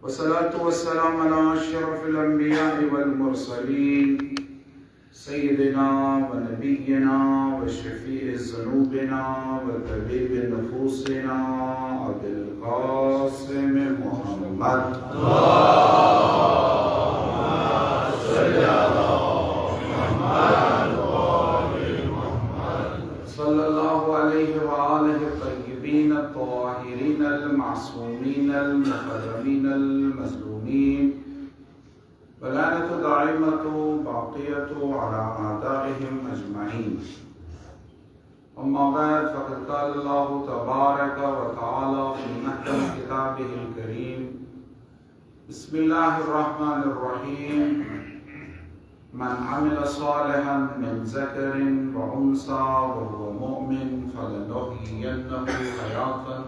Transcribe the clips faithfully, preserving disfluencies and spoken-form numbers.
والصلاة والسلام على أشرف الأنبياء والمرسلين، سيدنا ونبينا وشفيع ذنوبنا وطبيب نفوسنا أبي القاسم محمد. صلى الله عليه وآله الطيبين الطاهرين المعصومين المكرمين المظلومين، ولعنة دائمة باقية على أعدائهم أجمعين. أما بعد، فقد قال الله تبارك وتعالى في محكم كتابه الكريم: بسم الله الرحمن الرحيم. من عمل صالحا من ذكر وأنثى وهو مؤمن فلنحيينه حياة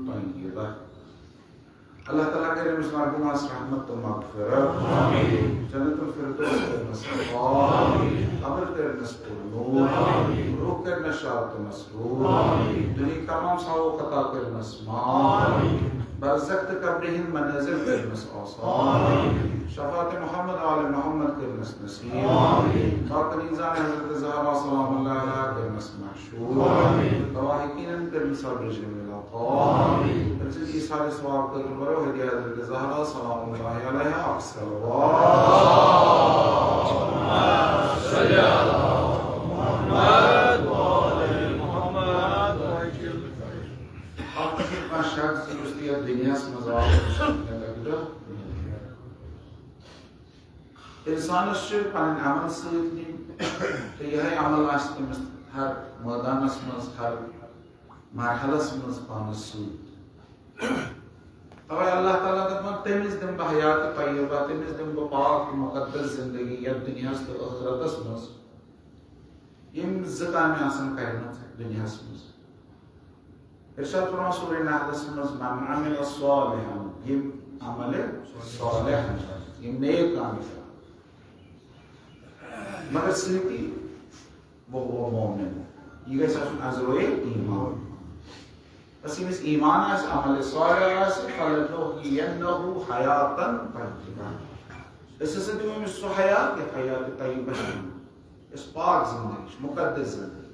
طيبة. الله تعالى كريم اسمار بماس رحمت و مغفرت. آمين. جنت الفردوس كرمس عطا. آمين. قبر كرمس پرنور. آمين. روح كرمس شاد و مسرور. آمين. دنیا تمام ساو خطا کر مسما. آمين. برزخ تہ قبر ہند منازل کر مس آسان. آمين. شفاعت محمد آل محمد کر مس نصیب. آمين. باطن انسان حضرت زہرا سلام اللہ علیہا کر مس مشہور. آمين. لواحقین کر مس صبر جمیل عطا. آمين. تم سن ایثار ثواب کر برو ہدیہ حضرت زہرا سلام اللہ علیہا اکثر. اکھ چھُ کانٛہہ شخص یُس تہِ یتھ دُنیاہس منٛز آو، انسانس چھِ پنٕنۍ عمل سۭتۍ نِنۍ، تہٕ یِہے عمل آسہِ تٔمِس ہر مٲدانس منٛز، ہر مرحلس منٛز پانس سۭتۍ. توے اللہ تعالیٰ دپان، تٔمِس دِمہٕ بہٕ حیات طیبہ، تٔمِس دِمہٕ بہٕ پاک تہٕ مقدس زندگی یتھ دُنیاہس تہٕ ٲخرتس منٛز۔ یِم زٕ کامہِ آسن کرِمژٕ دُنیاہس منٛز۔ ارشاد فرمان سورہ نحلس منٛز، من عمل صالحا، یِم عمل صالح، یِم نیک کامہِ کرن۔ مگر سۭتی وهو مؤمن۔ یہِ گژھِ آسُن از روئے ایمان۔ بس ییٚمِس ایمان آسہِ، عمل صالح آسہِ، فلنحیینہ حیاتا طیبہ۔ أسۍ ہسا دِمو أمِس سُہ حیات، یَتھ حیات طیبہ چھِ وَنان۔ یۄس پاک زندگی چھِ، مقدس زندگی۔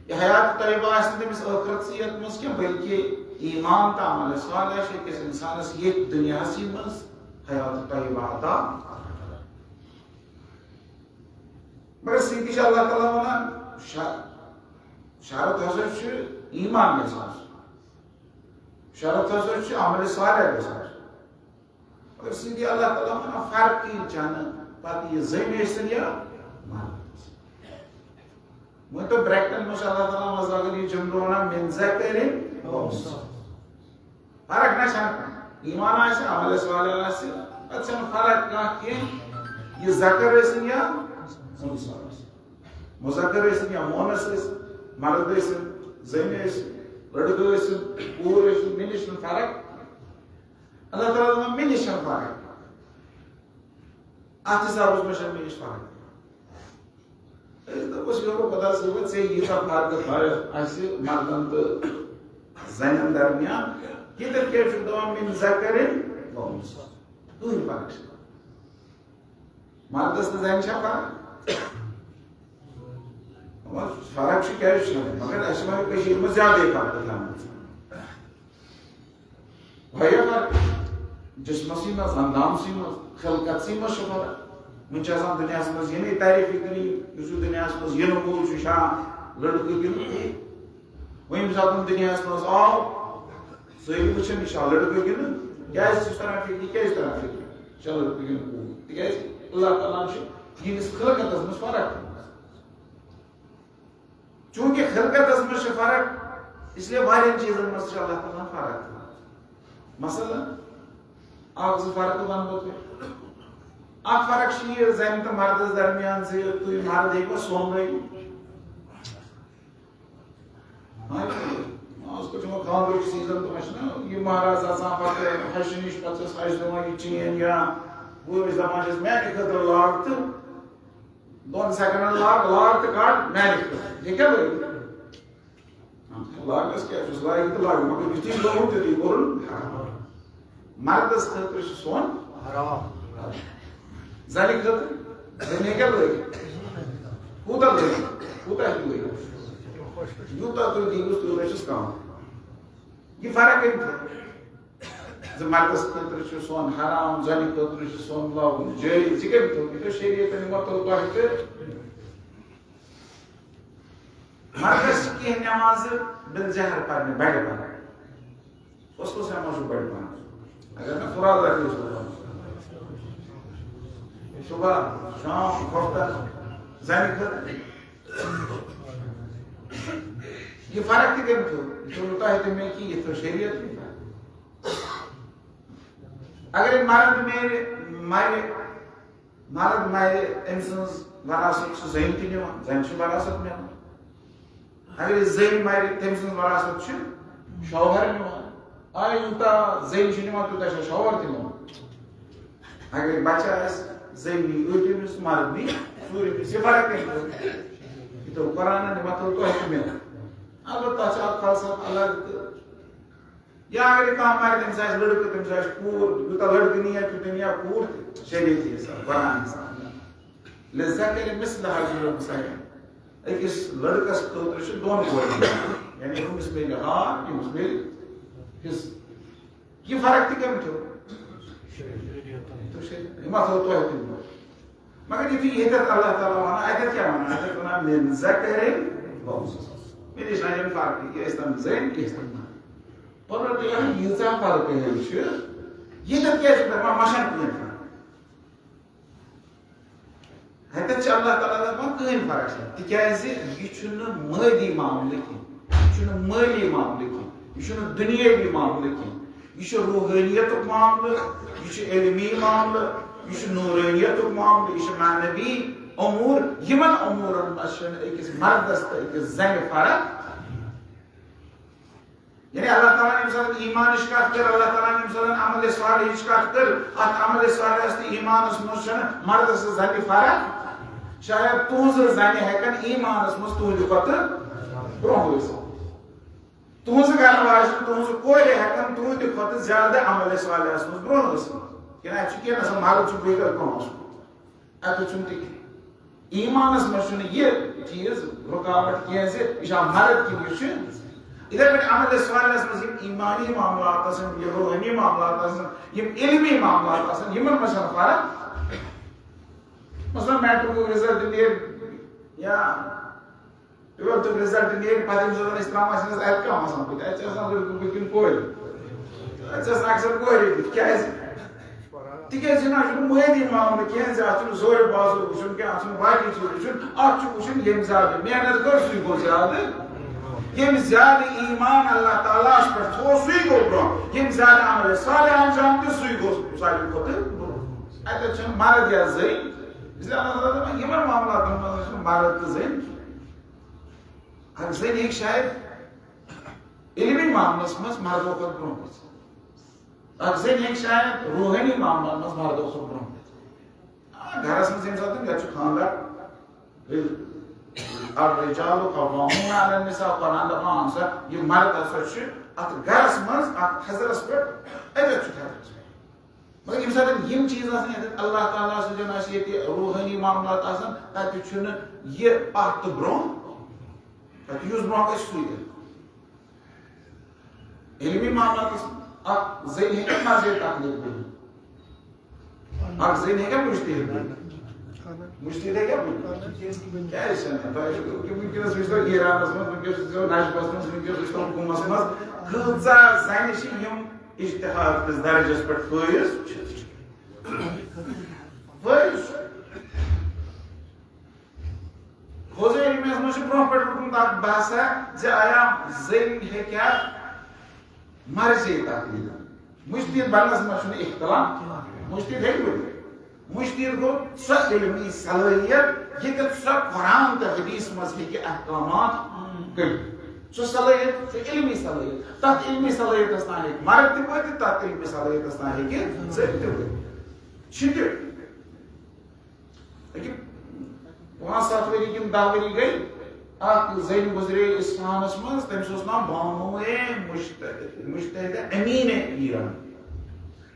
یہِ حیات طیبہ آسہِ نہٕ تٔمِس ٲخرتسٕے یوت منٛز کینٛہہ، بلکہِ ایمان تہٕ عمل صالح چھِ أکِس اِنسانَس ییٚتھۍ دُنیاہَسٕے منٛز حیات طیبہ عطا۔ مگر سۭتی چھِ اللہ تعالیٰ وَنان، شر-، شرط ہسا چھُ ایمان گژھِ آسُن۔ شرط ہسا چھُ عمل صالح گژھِ آسُن۔ مگر سۭتی اللہ تعالیٰ وَنان، فرقٕے چھَنہٕ پَتہٕ یہِ زٔنۍ ٲسِن یا مرد ٲسِن۔ وۄنۍ تو bracketن منٛز چھُ اللہ تعالیٰ منٛز اگر یہِ جملہٕ وَنان، من ذکر و انثی۔ فرق نہ چھنہٕ کانٛہہ۔ ایمان آسہِ، عمل صالح آسہِ، اتھ چھنہٕ فرق کانٛہہ کینٛہہ۔ یہِ ذکر ٲسِن یا انثی ٲسِن۔ مذکر ٲسِن یا مؤنث ٲسِن، مرد ٲسِن، زٔنۍ ٲسِن، لڑکہٕ ٲسِن، کوٗر ٲسِن، مےٚ نِش چھنہٕ فرق۔ اللہ تعالیٰ دپان، مےٚ نِش چھنہٕ فرق۔ اتھ حسابس منٛز چھنہٕ مےٚ نِش فرق۔ أسۍ دوٚپُس، یورٕ خۄدا صٲبہ، ژےٚ ییٖژاہ فرق تھٲوِتھ اَسہِ مردن تہٕ زنٮ۪ن درمیان، ییٚتٮ۪تھ کیٛازِ چھُکھ دَپان من ذکر و انثی؟ کٕہٕنۍ فرق چھَنہٕ۔ مردس تہٕ زنہِ چھا فرق؟ وۄنۍ فرق چھِ کیٛازِ چھَنہٕ؟ مگر اَسہِ چھِ وۄنۍ کٔشیٖرِ منٛز زیادَے فرق تھٲومٕژ۔ واریاہ فرق۔ جسمسٕے منٛز، اندامسٕے منٛز، خلقتسٕے منٛز چھِ فرق۔ وۄنۍ چھِ آسان دُنیاہَس منٛز یِمَے تعریٖفی کٔرِتھ، یُس یہِ دُنیاہَس منٛز یِنہٕ وول چھُ، یہِ چھا لٔڑکہٕ کِنہٕ کوٗر؟ وۄنۍ ییٚمہِ ساتہٕ دُنیاہَس منٛز آو، سٲری وٕچھن، یہِ چھا لٔڑکہٕ کِنہٕ؟ کیٛازِ چھُس تران فِکرِ؟ کیٛازِ تران فِکرِ؟ یہِ چھا لٔڑکہٕ کِنہٕ کوٗر؟ تِکیٛازِ اللہ تعالیٰ ہَن چھُ یِہِنٛدِس خلقتَس منٛز فرق کٔرمٕژ۔ چونکہ خلقتس منٛز چھِ فرق، اس لیے واریاہن چیٖزن منٛز چھِ اللہ تعالیٰ ہن فرق تھٲومٕژ۔ مثلاً، اکھ زٕ فرقہٕ ونہٕ بہٕ تۄہہِ۔ اکھ فرق چھِ یہِ زنہِ تہٕ مردس درمیان زِ تُہۍ مرد ہیٚکوا سۄن لٲگِتھ؟ ہاں، آز کل چھُ وۄنۍ خانٛدرُک سیٖزن تہٕ وۄنۍ چھِنہ یہِ مہراز آسان پتہٕ ہشہِ نِش، پتہٕ چھِس ہش دِوان یہِ چین یا بٲبۍ دپان چھِس، میانہِ خٲطرٕ لاگ تہٕ دۄن سیکنڈن لاگ، لاگ تہٕ کڑ میانہِ خٲطرٕ۔ یہِ کیٛاہ لٲگِو؟ لاگس کیٛاہ چھُس، لاگہِ تہٕ لاگہِ، مگر یُتھُے لوٚگ تیُتھُے کوٚرُن حرام۔ مردس خٲطرٕ چھُ سۄن حرام۔ زنہِ خٲطرٕ؟ زنہِ ہیٚکیٛاہ لٲگِتھ؟ کوٗتاہ لٲگِتھ؟ کوٗتاہ ہیٚکہِ لٲگِتھ؟ یوٗتاہ تُہۍ دِیوُس، تیوٗتاہ چھُس کم۔ یہِ فرق کٔمۍ تھٲو؟ زِ مردس خٲطرٕ چھُ سۄن حرام، زنہِ خٲطرٕ چھُ سۄن لاگُن جٲیز۔ یہِ کٔمۍ تھٲو؟ یہِ تھٲو شریعتن، یِمو تھٲو تۄہہِ تہِ۔ مردس چھِ کینٛہہ نمازٕ بالجہر پرنہِ، بڑِ پرنہِ۔ کۄس کۄس نماز چھُ بڑِ پرنہِ؟ اگر نہٕ فُرات رکھِ صبح، صبح، شام، وقتن، زنہِ خٲطرٕ۔ یہِ فرق تہِ کٔمۍ تھٲو؟ یہِ تھٲو نہٕ تۄہہِ تہٕ مےٚ کینٛہہ، یہِ تھٲو شریعت تہِ۔ اگر یہِ مرد میرِ، مرِ، مرد مرِ، أمۍ سٕنٛز وراثت چھِ زٔنۍ تہِ نِوان، زَنہِ چھِ وراثت نِوان۔ اگر یہِ زٔنۍ مرِ، تٔمۍ سٕنٛز وراثت چھِ شوہر نِوان۔ آ، یوٗتاہ زٔنۍ چھِ نِوان، تیوٗتاہ چھِ شوہر تہِ نِوان۔ اگر بچہ آسہِ، زٔنۍ نی ٲٹھمِس، مرد نی ژوٗرمِس، یہِ فرق کیٛاہ چھِ؟ یہِ تھٲو قرآنن، یہِ ما تھٲو تۄہہِ تہِ مےٚ؟ البتہ تَتھ چھِ اکھ فلسفہٕ الگ تہٕ یا اگر یہِ کانٛہہ مرِ، تٔمِس آسہِ لٔڑکہٕ، تٔمِس آسہِ کوٗر، یوٗتاہ لٔڑکہٕ نِیہِ، تیوٗتاہ نِیہِ کوٗر تہِ، شریعتی حساب، قرآن حساب۔ لِلذَّكَرِ مِثْلُ حَظِّ الْأُنْثَيَيْنِ۔ أکِس لٔڑکَس خٲطرٕ چھِ دۄن کورٮ۪ن، یعنی أمِس میلہِ ہاف، أمِس میلہِ حصہٕ۔ یہِ فرق تہِ کٔمۍ تھٲو؟ تہٕ شریعت۔ یہِ ما تھٲو تۄہہِ تہِ برونٛہہ؟ مگر یُتھُے ییٚتٮ۪تھ اللہ تعالیٰ وَنان، اَتٮ۪تھ کیٛاہ وَنان؟ اَتٮ۪تھ وَنان، مِن ذَكَرٍ أَوْ أُنْثَىٰ۔ مےٚ نِش نَے چھَنہٕ فرقٕے، یہِ ٲسۍ تَن زٔنۍ، یہِ ٲسۍ تَن مَرٕد۔ پَتہٕ دوٚپ تٔمۍ، ییٖژاہ فرقٕے حظ چھِ، ییٚتٮ۪تھ کیٛازِ چھِ دَپان، مَشَن کِہیٖنۍ فرق؟ اَتٮ۪تھ چھِ اللہ تعالیٰ دَپان، کٕہٕنۍ فرق چھَنہٕ، تِکیٛازِ یہِ چھُنہٕ مٲلی معاملہٕ کینٛہہ، یہِ چھُنہٕ مٲلی معاملہٕ کینٛہہ، یہِ چھُنہٕ دُنیٲوی معاملہٕ کینٛہہ، یہِ چھُ روحٲنیتُک معاملہٕ، یہِ چھُ علمی معاملہٕ، یہِ چھُ نوٗرٲنیتُک معاملہٕ، یہِ چھُ معنوی امور۔ یِمن امورن منٛز چھُنہٕ أکِس مردس تہٕ أکِس زنہِ فرق۔ یعنی اللہ تعالیٰ ہن ییٚمہِ ساتہٕ ایٖمانٕچ کتھ کٔر، اللہ تعالیٰ ہن ییٚمہِ ساتہٕ عمل صالحٕچ کتھ کٔر، اتھ عمل صالحس تہٕ ایٖمانس منٛز چھنہٕ مردس تہٕ زنہِ فرق۔ شاید تُہنٛزٕ زنہِ ہیٚکن ایٖمانس منٛز تُہنٛدِ کھۄتہٕ برونٛہہ ٲسِتھ۔ تُہنٛزٕ گرٕ واجہِ، تُہنٛزٕ کورِ ہیٚکن تُہنٛدِ کھۄتہٕ زیادٕ عمل صالحس منٛز برونٛہہ ٲسِتھ۔ کینٛہہ اَتہِ چھُ کینٛہہ آسان، مرد چھُ بیٚیہِ گرِ برونٛہہ آسان۔ اَتہِ چھُنہٕ تہِ کینٛہہ۔ ایٖمانس منٛز چھُنہٕ یہِ چیٖز رُکاوٹ کینٛہہ زِ یہِ چھا مرد کِنہٕ یہِ چھُ۔ یِتھے پٲٹھۍ عمل صالحس منٛز یِم ایٖمانی معاملات آسن، یِم روحٲنی معاملات آسن، یِم علمی معاملات آسن، یِمن منٛز چھنہٕ فرق۔ مثلاً میٹرکُک رِزلٹ نیرِ یا ٹُویلتھُک رِزلٹ نیرِ، پتہٕ ییٚمہِ ساتہٕ أسۍ ترٛاوان چھِ نہ حظ، اَتہِ کم آسان بٕتھِ، اَتہِ چھِ آسان لٔڑکہٕ بٕتھِ کِنہٕ کورِ؟ اَتہِ چھِ آسان اکثر کورِ بٕتھِ۔ کیٛازِ؟ تِکیٛازِ یہِ نہ چھُنہٕ مٲلی معاملہٕ کینٛہہ زِ اَتھ چھُنہٕ زورِ بازُر وٕچھُن کینٛہہ، اَتھ چھُنہٕ باقٕے چیٖز وٕچھُن، اَتھ چھُ وٕچھُن ییٚمۍ زیادٕ محنت کٔر، سُے گوٚو زیادٕ۔ ییٚمۍ زیادٕ ایٖمان اللہ تعالیٰ ہَس پٮ۪ٹھ تھوٚو، سُے گوٚو برٛونٛہہ۔ ییٚمۍ زیادٕ عمل صالح انجام دیُت، سُے گوٚو ساروی کھۄتہٕ برٛونٛہہ۔ اَتٮ۪تھ چھُنہٕ مرد یا زٔنۍ، اس لیے اللہ تعالیٰ دَپان، یِمن معاملاتن منٛز ٲسۍ نہٕ مرد تہٕ زٔنۍ۔ اکھ زٔنۍ ہیٚکہِ شاید علمی معاملس منٛز مردو کھۄتہٕ برونٛہہ گٔژھِتھ۔ اکھ زٔنۍ ہیٚکہِ شاید روحٲنی معاملن منٛز مردو کھۄتہٕ برونٛہہ گٔژھِتھ۔ آ، گرس منٛز ییٚمہِ ساتہٕ یتھ چھُ خانٛدر، الرجال قوامون علی النساء، قرآن دپان، اہن سا، یہِ مرد ہسا چھُ اتھ گرس منٛز، اتھ تھزرس پٮ۪ٹھ، اتٮ۪تھ چھُ تھزرس پٮ۪ٹھ۔ مگر ییٚمہِ ساتہٕ یِم چیٖز آسان، ییٚتٮ۪تھ اللہ تعالیٰ سٕنٛدٮ۪ن آسہِ ییٚتہِ روحٲنی معاملات آسان، تَتہِ چھُنہٕ یہِ پَتھ تہٕ برٛونٛہہ، تَتہِ یُس برٛونٛہہ گژھِ، سُے گژھِ۔ علمی معاملاتَس اَکھ زٔنۍ ہیٚکہِ مسجد تقلید بٔنِتھ؟ اَکھ زٔنۍ ہیٚکیٛاہ مُجتہد بٔنِتھ؟ مُجتہد ہیٚکیٛاہ بٔنِتھ؟ کیٛازِ چھَنہٕ؟ تۄہہِ چھُو، وٕنکیٚنَس وٕچھتو ایرانَس منٛز، وٕنکیٚس وٕچھتو نجفَس منٛز، وٕنکیٚس وٕچھتو قُمَس منٛز، کۭژاہ زَنہِ چھِ یِم اجتہاد کِس درجس پٮ۪ٹھ فٲیز چھِ۔ فٲیز چھِ۔ حوزے علمیس منٛز چھُ برونٛہہ پٮ۪ٹھ روٗدمُت اکھ بحثا زِ آیا زٔنۍ ہیٚکیٛاہ مرضی تقلید؟ مُجتہد بننس منٛز چھُنہٕ اختلاف۔ مُجتہد ہیٚکہِ ؤنِتھ۔ مُجتہد گوٚو سۄ علمی صلٲحیت، ییٚتٮ۪تھ سۄ قرآن تہٕ حدیث منٛز ہیٚکہِ احکامات کٔڑِتھ۔ سۄ صلٲحیت، سۄ علمی صلٲحیت، تتھ علمی صلٲحیتس تام ہیٚکہِ مرد تہِ وٲتِتھ، تتھ علمی صلٲحیتس تام ہیٚکہِ زٔنۍ تہِ وٲتِتھ۔ چھِ تہِ۔ أکہِ پانٛژھ ستھ ؤری کِنہٕ دَہ ؤری گٔے، اکھ زٔنۍ گُزرے اصفہانس منٛز، تٔمِس اوس ناو بانوے مجتہد، مجتہدہ امینہ ایران۔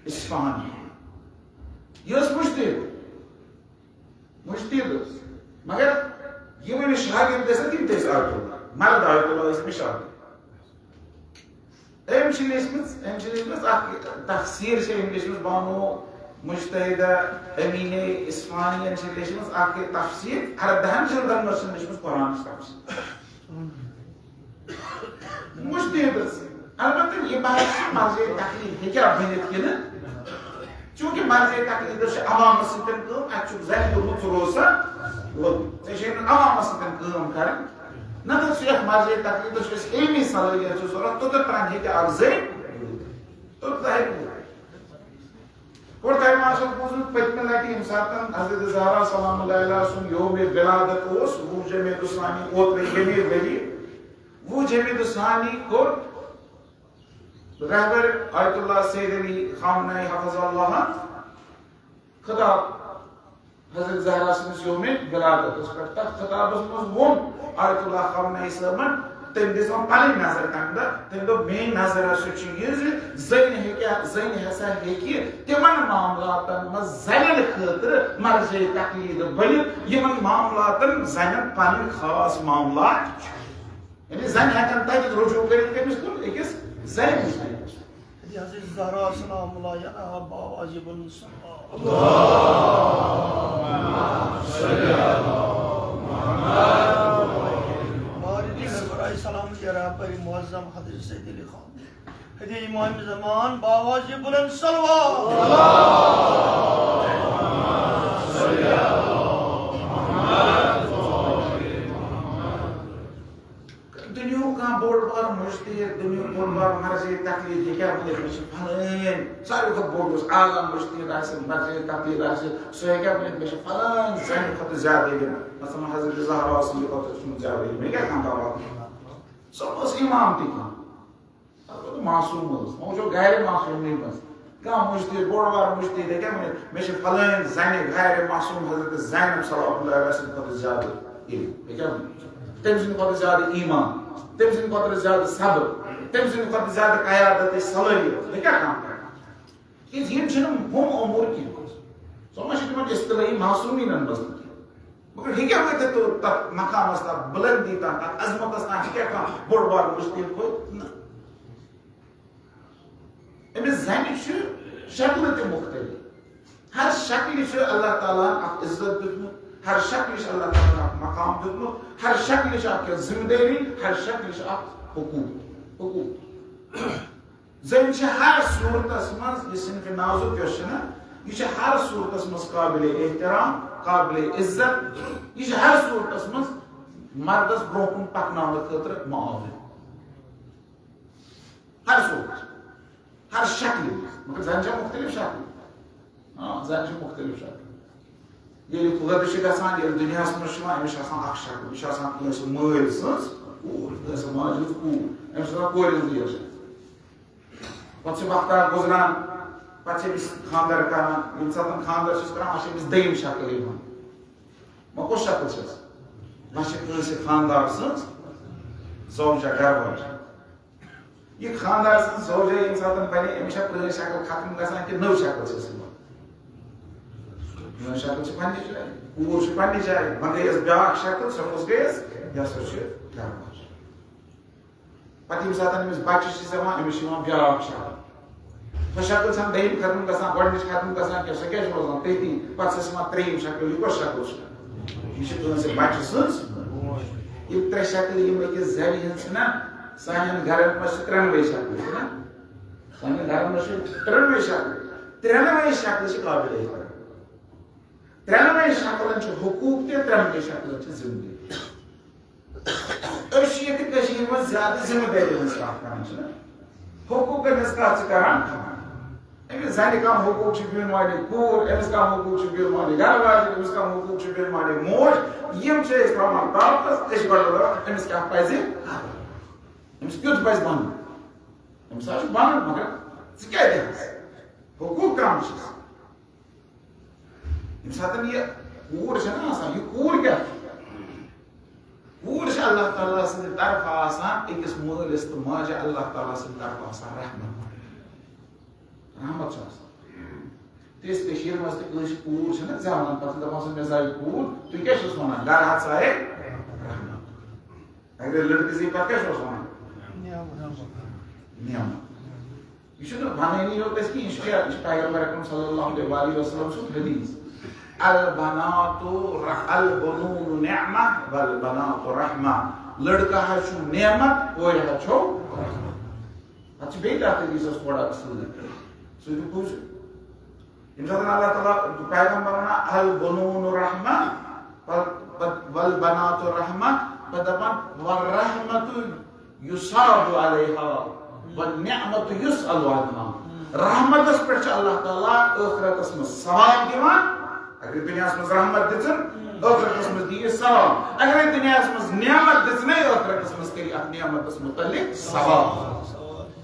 اصفہانی۔ یہِ ٲس مُجتہد، مُجتہد ٲس۔ مگر یِم أمِس شاگرد ٲسۍ نہ، تِم تہِ ٲسۍ آیت اللہ، مرد آیت اللہ ٲسۍ أمِس شاگرد۔ أمۍ چھِ لیچھمٕژ، أمۍ چھِ لیچھمٕژ اکھ تفسیٖر، چھِ أمۍ لیچھمٕژ بانو مجتہدہ امیٖنہ اصفہانیَن چھِ لیچھمٕژ اکھ تفسیٖر، اردہن جلدن منٛز چھِ لیچھمٕژ قرآنٕچ تفسیٖر۔ مجتہد ٲس۔ البتہ یہِ بحث چھِ مرجع تقلید ہیٚکیٛاہ بٔنِتھ کِنہٕ؟ چونکہ مرجع تقلیدس چھِ عوامس سۭتۍ کٲم، اتہِ چھُکھ زنہِ دوٚپمُت ژٕ روز سا لوٚت۔ ژےٚ چھے نہٕ عوامس سۭتۍ کٲم کرٕنۍ۔ نتہٕ چھُ یتھ مرجع تقلیدس چھُ اَسہِ علمی صلٲحیت چھِ ضروٗرت، توٚتتھ تام ہیٚکہِ اکھ زٔنۍ، توٚتتھ ہیٚکہِ نہٕ۔ اور تۄہہِ ما آسیو بوٗزمُت پٔتمہِ لٹہِ ییٚمہِ ساتہٕ حضرت زہرا سلام اللہ علیہ سُنٛد یوم ولادت اوس، وُہ جمیدی الثانی، اوترٕ ییٚمہِ ؤری، وُہ جمیدی الثانی کوٚر رہبر آیت اللہ سید علی خامنہ ای حفظہ اللہ خطاب حضرت زہرا سٕنٛدِس یومِ ولادتس پٮ۪ٹھ۔ تتھ خطابس منٛز ووٚن آیت اللہ خامنہ ای صٲبن، تٔمۍ دِژ وۄنۍ پنٕنۍ نظر تمہِ دۄہ، تٔمۍ دوٚپ، میٲنۍ نظر ہسا چھِ یہِ زِ زٔنۍ ہیٚکیٛاہ، زٔنۍ ہسا ہیٚکہِ تِمن معاملاتن منٛز زنٮ۪ن خٲطرٕ مرجع تقلید بٔنِتھ، یِمن معاملاتن زنٮ۪ن پنٕنۍ خاص معاملات چھِ۔ یعنی زنہِ ہیٚکن تتہِ رجوع کٔرِتھ کٔمِس کُن؟ أکِس زنہِ نِش۔ یہِ حضرت زہرا سلام اللہ علیہا باواجی بن سلام۔ مارد رہبر علیہ السلام کے رہبر معظم حضرت سید علی خان، ہدی امام زمان باواجی بلند صلوات۔ دُنیاہُک کانٛہہ بوٚڑ بار مُجتہد، دُنیاہُک بوٚڑ بار مرجع تقلید، یہِ کیٛاہ وَنہِ؟ مےٚ چھِ فلٲنۍ، ساروی کھۄتہٕ بوٚڑ یُس اعلیٰ مُجتہد آسہِ، مرجع تقلید آسہِ، سُہ ہیٚکیٛاہ ؤنِتھ، مےٚ چھِ فلٲنۍ زَنہِ کھۄتہٕ زیادٕ علم، مثلاً حضرت زہرا ٲس، یہِ کھۄتہٕ چھُم زیادٕ علم، مےٚ کیٛاہ کانٛہہ دعویٰ؟ سۄ ٲس اِمام تہِ کانٛہہ۔ البتہ معصوم ٲس، وۄنۍ وٕچھو غیر معصومٕے منٛز۔ کانٛہہ مُجتہد، بوٚڑ بار مُجتہد ہیٚکیٛاہ ؤنِتھ، مےٚ چھِ فلٲنۍ زَنہِ غیر معصوم حضرت زینب صلوات اللہ علیہا سٕنٛدِ کھۄتہٕ زیادٕ علم، ہیٚکیٛاہ ؤنِتھ؟ تٔمۍ سٕنٛدِ کھۄتہٕ زیادٕ ایمان، تٔمۍ سٕنٛدِ کھۄتہٕ زیادٕ صبر، تٔمۍ سٕنٛدِ کھۄتہٕ زیادٕ قیادتٕچ صلٲحیت، ہیٚکیٛاہ کانٛہہ کٔرِتھ؟ کیٛازِ یِم چھِنہٕ ہُم امور کینٛہہ۔ سۄ ما چھِ تِمن اصطلٲحی معصومیٖنن منٛز تہِ کینٛہہ۔ مگر ہیٚکیٛاہ ؤنِتھ تو تتھ مقامس تام، بلندی تام، تتھ عظمتس تام ہیٚکیٛاہ کانٛہہ بوٚڑ بار مُجتہد کھوٚت؟ نہ۔ أمِس زنہِ چھِ شکلہٕ تہِ مُختٔلِف۔ ہر شکلہِ چھُ اللہ تعالیٰ ہن اکھ عزت دیُتمُت، ہر شکلہِ چھُ اللہ تعالیٰ ہن اکھ مقام دیُتمُت، ہر شکلہِ چھِ اکھ کینٛہہ ذمہٕ دٲری، ہر شکلہِ چھِ اکھ حقوٗق، حقوٗق۔ زٔنۍ چھِ ہر صوٗرتس منٛز، یہِ صنفِ نازُک یۄس چھِ نہ، یہِ چھِ ہر صوٗرتس منٛز قابلِ احترام، قابلِ عزت۔ یہِ چھِ ہر صوٗرتس منٛز مردس برونٛہہ کُن پکناونہٕ خٲطرٕ معاون۔ ہر صوٗرتس، ہر شکلہِ منٛز۔ مگر زنہِ چھےٚ مُختٔلِف شکلہٕ۔ آ، زنہِ چھِ مُختٔلِف شکلہٕ۔ ییٚلہِ خۄد چھِ گژھان، ییٚلہِ دُنیاہَس منٛز چھِ یِوان، أمِس چھِ آسان اَکھ شکل۔ یہِ چھِ آسان کٲنٛسہِ مٲلۍ سٕنٛز کوٗر، کٲنٛسہِ ماجہِ ہٕنٛز کوٗر۔ أمِس چھِ آسان کورِ ہٕنٛزٕے یۄس۔ پَتہٕ چھِ وقتہ گُزران، پَتہٕ چھِ أمِس خانٛدر کران۔ ییٚمہِ ساتہٕ خانٛدر چھِس کران، اَتھ چھِ أمِس دوٚیِم شکل یِوان۔ وۄنۍ کۄس شکل چھَس؟ وۄنۍ چھِ کٲنٛسہِ خانٛدار سٕنٛز زوجہ، گرٕ واجہِ۔ یہِ خانٛدار سٕنٛز زوجہ ییٚمہِ ساتہٕ بَنہِ، أمِس چھا پرٛٲنۍ شکل ختم گژھان کِنہٕ نٔو شکل چھَس یِوان؟ پرٛٲنۍ شکل چھِ پنٛنہِ جایہِ، کوٗر چھِ پنٛنہِ جایہِ، وۄنۍ گٔیَس بیٛاکھ شکل، سۄ کۄس گٔیَس؟ یہِ ہسا چھِ گرٕ واجہِ۔ پتہٕ ییٚمہِ ساتہٕ أمِس بچہِ چھِ زٮ۪وان، أمِس چھِ یِوان بیٛاکھ شکل۔ سۄ شکل چھَنہٕ دوٚیِم ختم گژھان، گۄڈٕنِچ ختم گژھان کینٛہہ، سۄ کیٛاہ چھِ روزان تٔتی؟ پتہٕ چھَس یِوان ترٛیٚیِم شکل۔ یہِ کۄس شکل چھِ؟ یہِ چھِ تُہٕنٛزِ بچہِ سٕنٛز۔ یِم ترٛےٚ شکلہٕ یِم أکِس زَرِ ہٕنٛز چھِ نا، سانٮ۪ن گرن منٛز چھِ ترٛٮ۪نوَے شکلہٕ، چھِ نا؟ سانٮ۪ن گرن منٛز چھِ ترٛٮ۪نوَے شکلہٕ۔ ترٛٮ۪نوَے شکلہٕ چھِ قابلِ احترام۔ ترٛٮ۪نوَے شکلن چھِ حقوٗق تہِ، ترٛٮ۪نوَے شکلن چھِ ذمہٕ دٲری۔ أسۍ چھِ ییٚتہِ کٔشیٖرِ منٛز زیادٕ ذمہٕ دٲری ہٕنٛز کتھ کران، چھِنہ؟ حقوٗقن ہٕنٛز کتھ چھِ کران۔ أمِس زنہِ کم حقوٗق چھِ بِہُن والہِ کوٗر، أمِس کم حقوٗق چھِ بِہُن والہِ گرٕ واجہِ، أمِس کم حقوٗق چھِ بِہُن والہِ موج۔ یِم چھِ أسۍ ترٛاوان طاقتس، أسۍ چھِ گۄڈٕ دَپان، أمِس کیٛاہ پزِ کرُن؟ أمِس کیُتھ پزِ بنُن؟ أمِس حظ چھُ بنُن، مگر ژٕ کیٛاہ دِکھ؟ حقوٗق کم چھِس؟ ییٚمہِ ساتہٕ یہِ کوٗر چھےٚ نہ آسان، یہِ کوٗر کیٛاہ چھِ؟ کوٗر چھِ اللہ تعالیٰ سٕنٛدِ طرفہٕ آسان، أکِس مٲلِس تہٕ ماجہِ اللہ تعالیٰ سٕنٛدِ طرفہٕ آسان رحمت۔ رحمت چھُ آسان۔ أسۍ کٔشیٖرِ منٛز تہِ کٲنٛسہِ کوٗر چھَنہ زٮ۪وان، پَتہٕ چھِ دَپان، "سُہ مےٚ زایہِ کوٗر، تُہۍ کیٛاہ چھِس وَنان؟ گَرٕ ہا ژایے رحمت۔" اگر لٔڑکہٕ زی پَتہٕ کیٛاہ چھِ اوس وَنان؟ نعمت۔ یہِ چھُنہٕ وَنٲنی یوت اَسہِ کینٛہہ، یہِ چھُ کیٛاہ؟ یہِ چھُ پیغمبر اکرم صلی اللہ علیہ وآلہ وسلم سُنٛد حدیث۔ "البنات ر-، البنون نعمہ والبنات رحمہ۔" لٔڑکہٕ حظ چھُ نعمت، کورِ حظ چھو رحمت۔ اَتھ چھِ بیٚیہِ تہِ اَتھ حدیثس تھوڑا سۭتۍ۔ سُہ تہِ بوٗزِو۔ ییٚمہِ ساتہٕ اللہ تعالیٰ پیغمبر وَنان، "البنون رحمہ، وال-، وال-، والبنات رحمہ"، پَتہٕ دَپان، "والرحمۃ یُصاب علیہا، والنعمۃ یُسأل عنہا۔" رحمتس پٮ۪ٹھ چھُ اللہ تعالیٰ ٲخرتس منٛز ثواب دِوان۔ اگر دُنیاہس منٛز رحمت دِژٕن، ٲخرتس منٛز دِیہِ ثواب۔ اگر دُنیاہس منٛز نعمت دِژٕنے، ٲخرتس منٛز کَرِ اَتھ نعمتس متعلق ثواب۔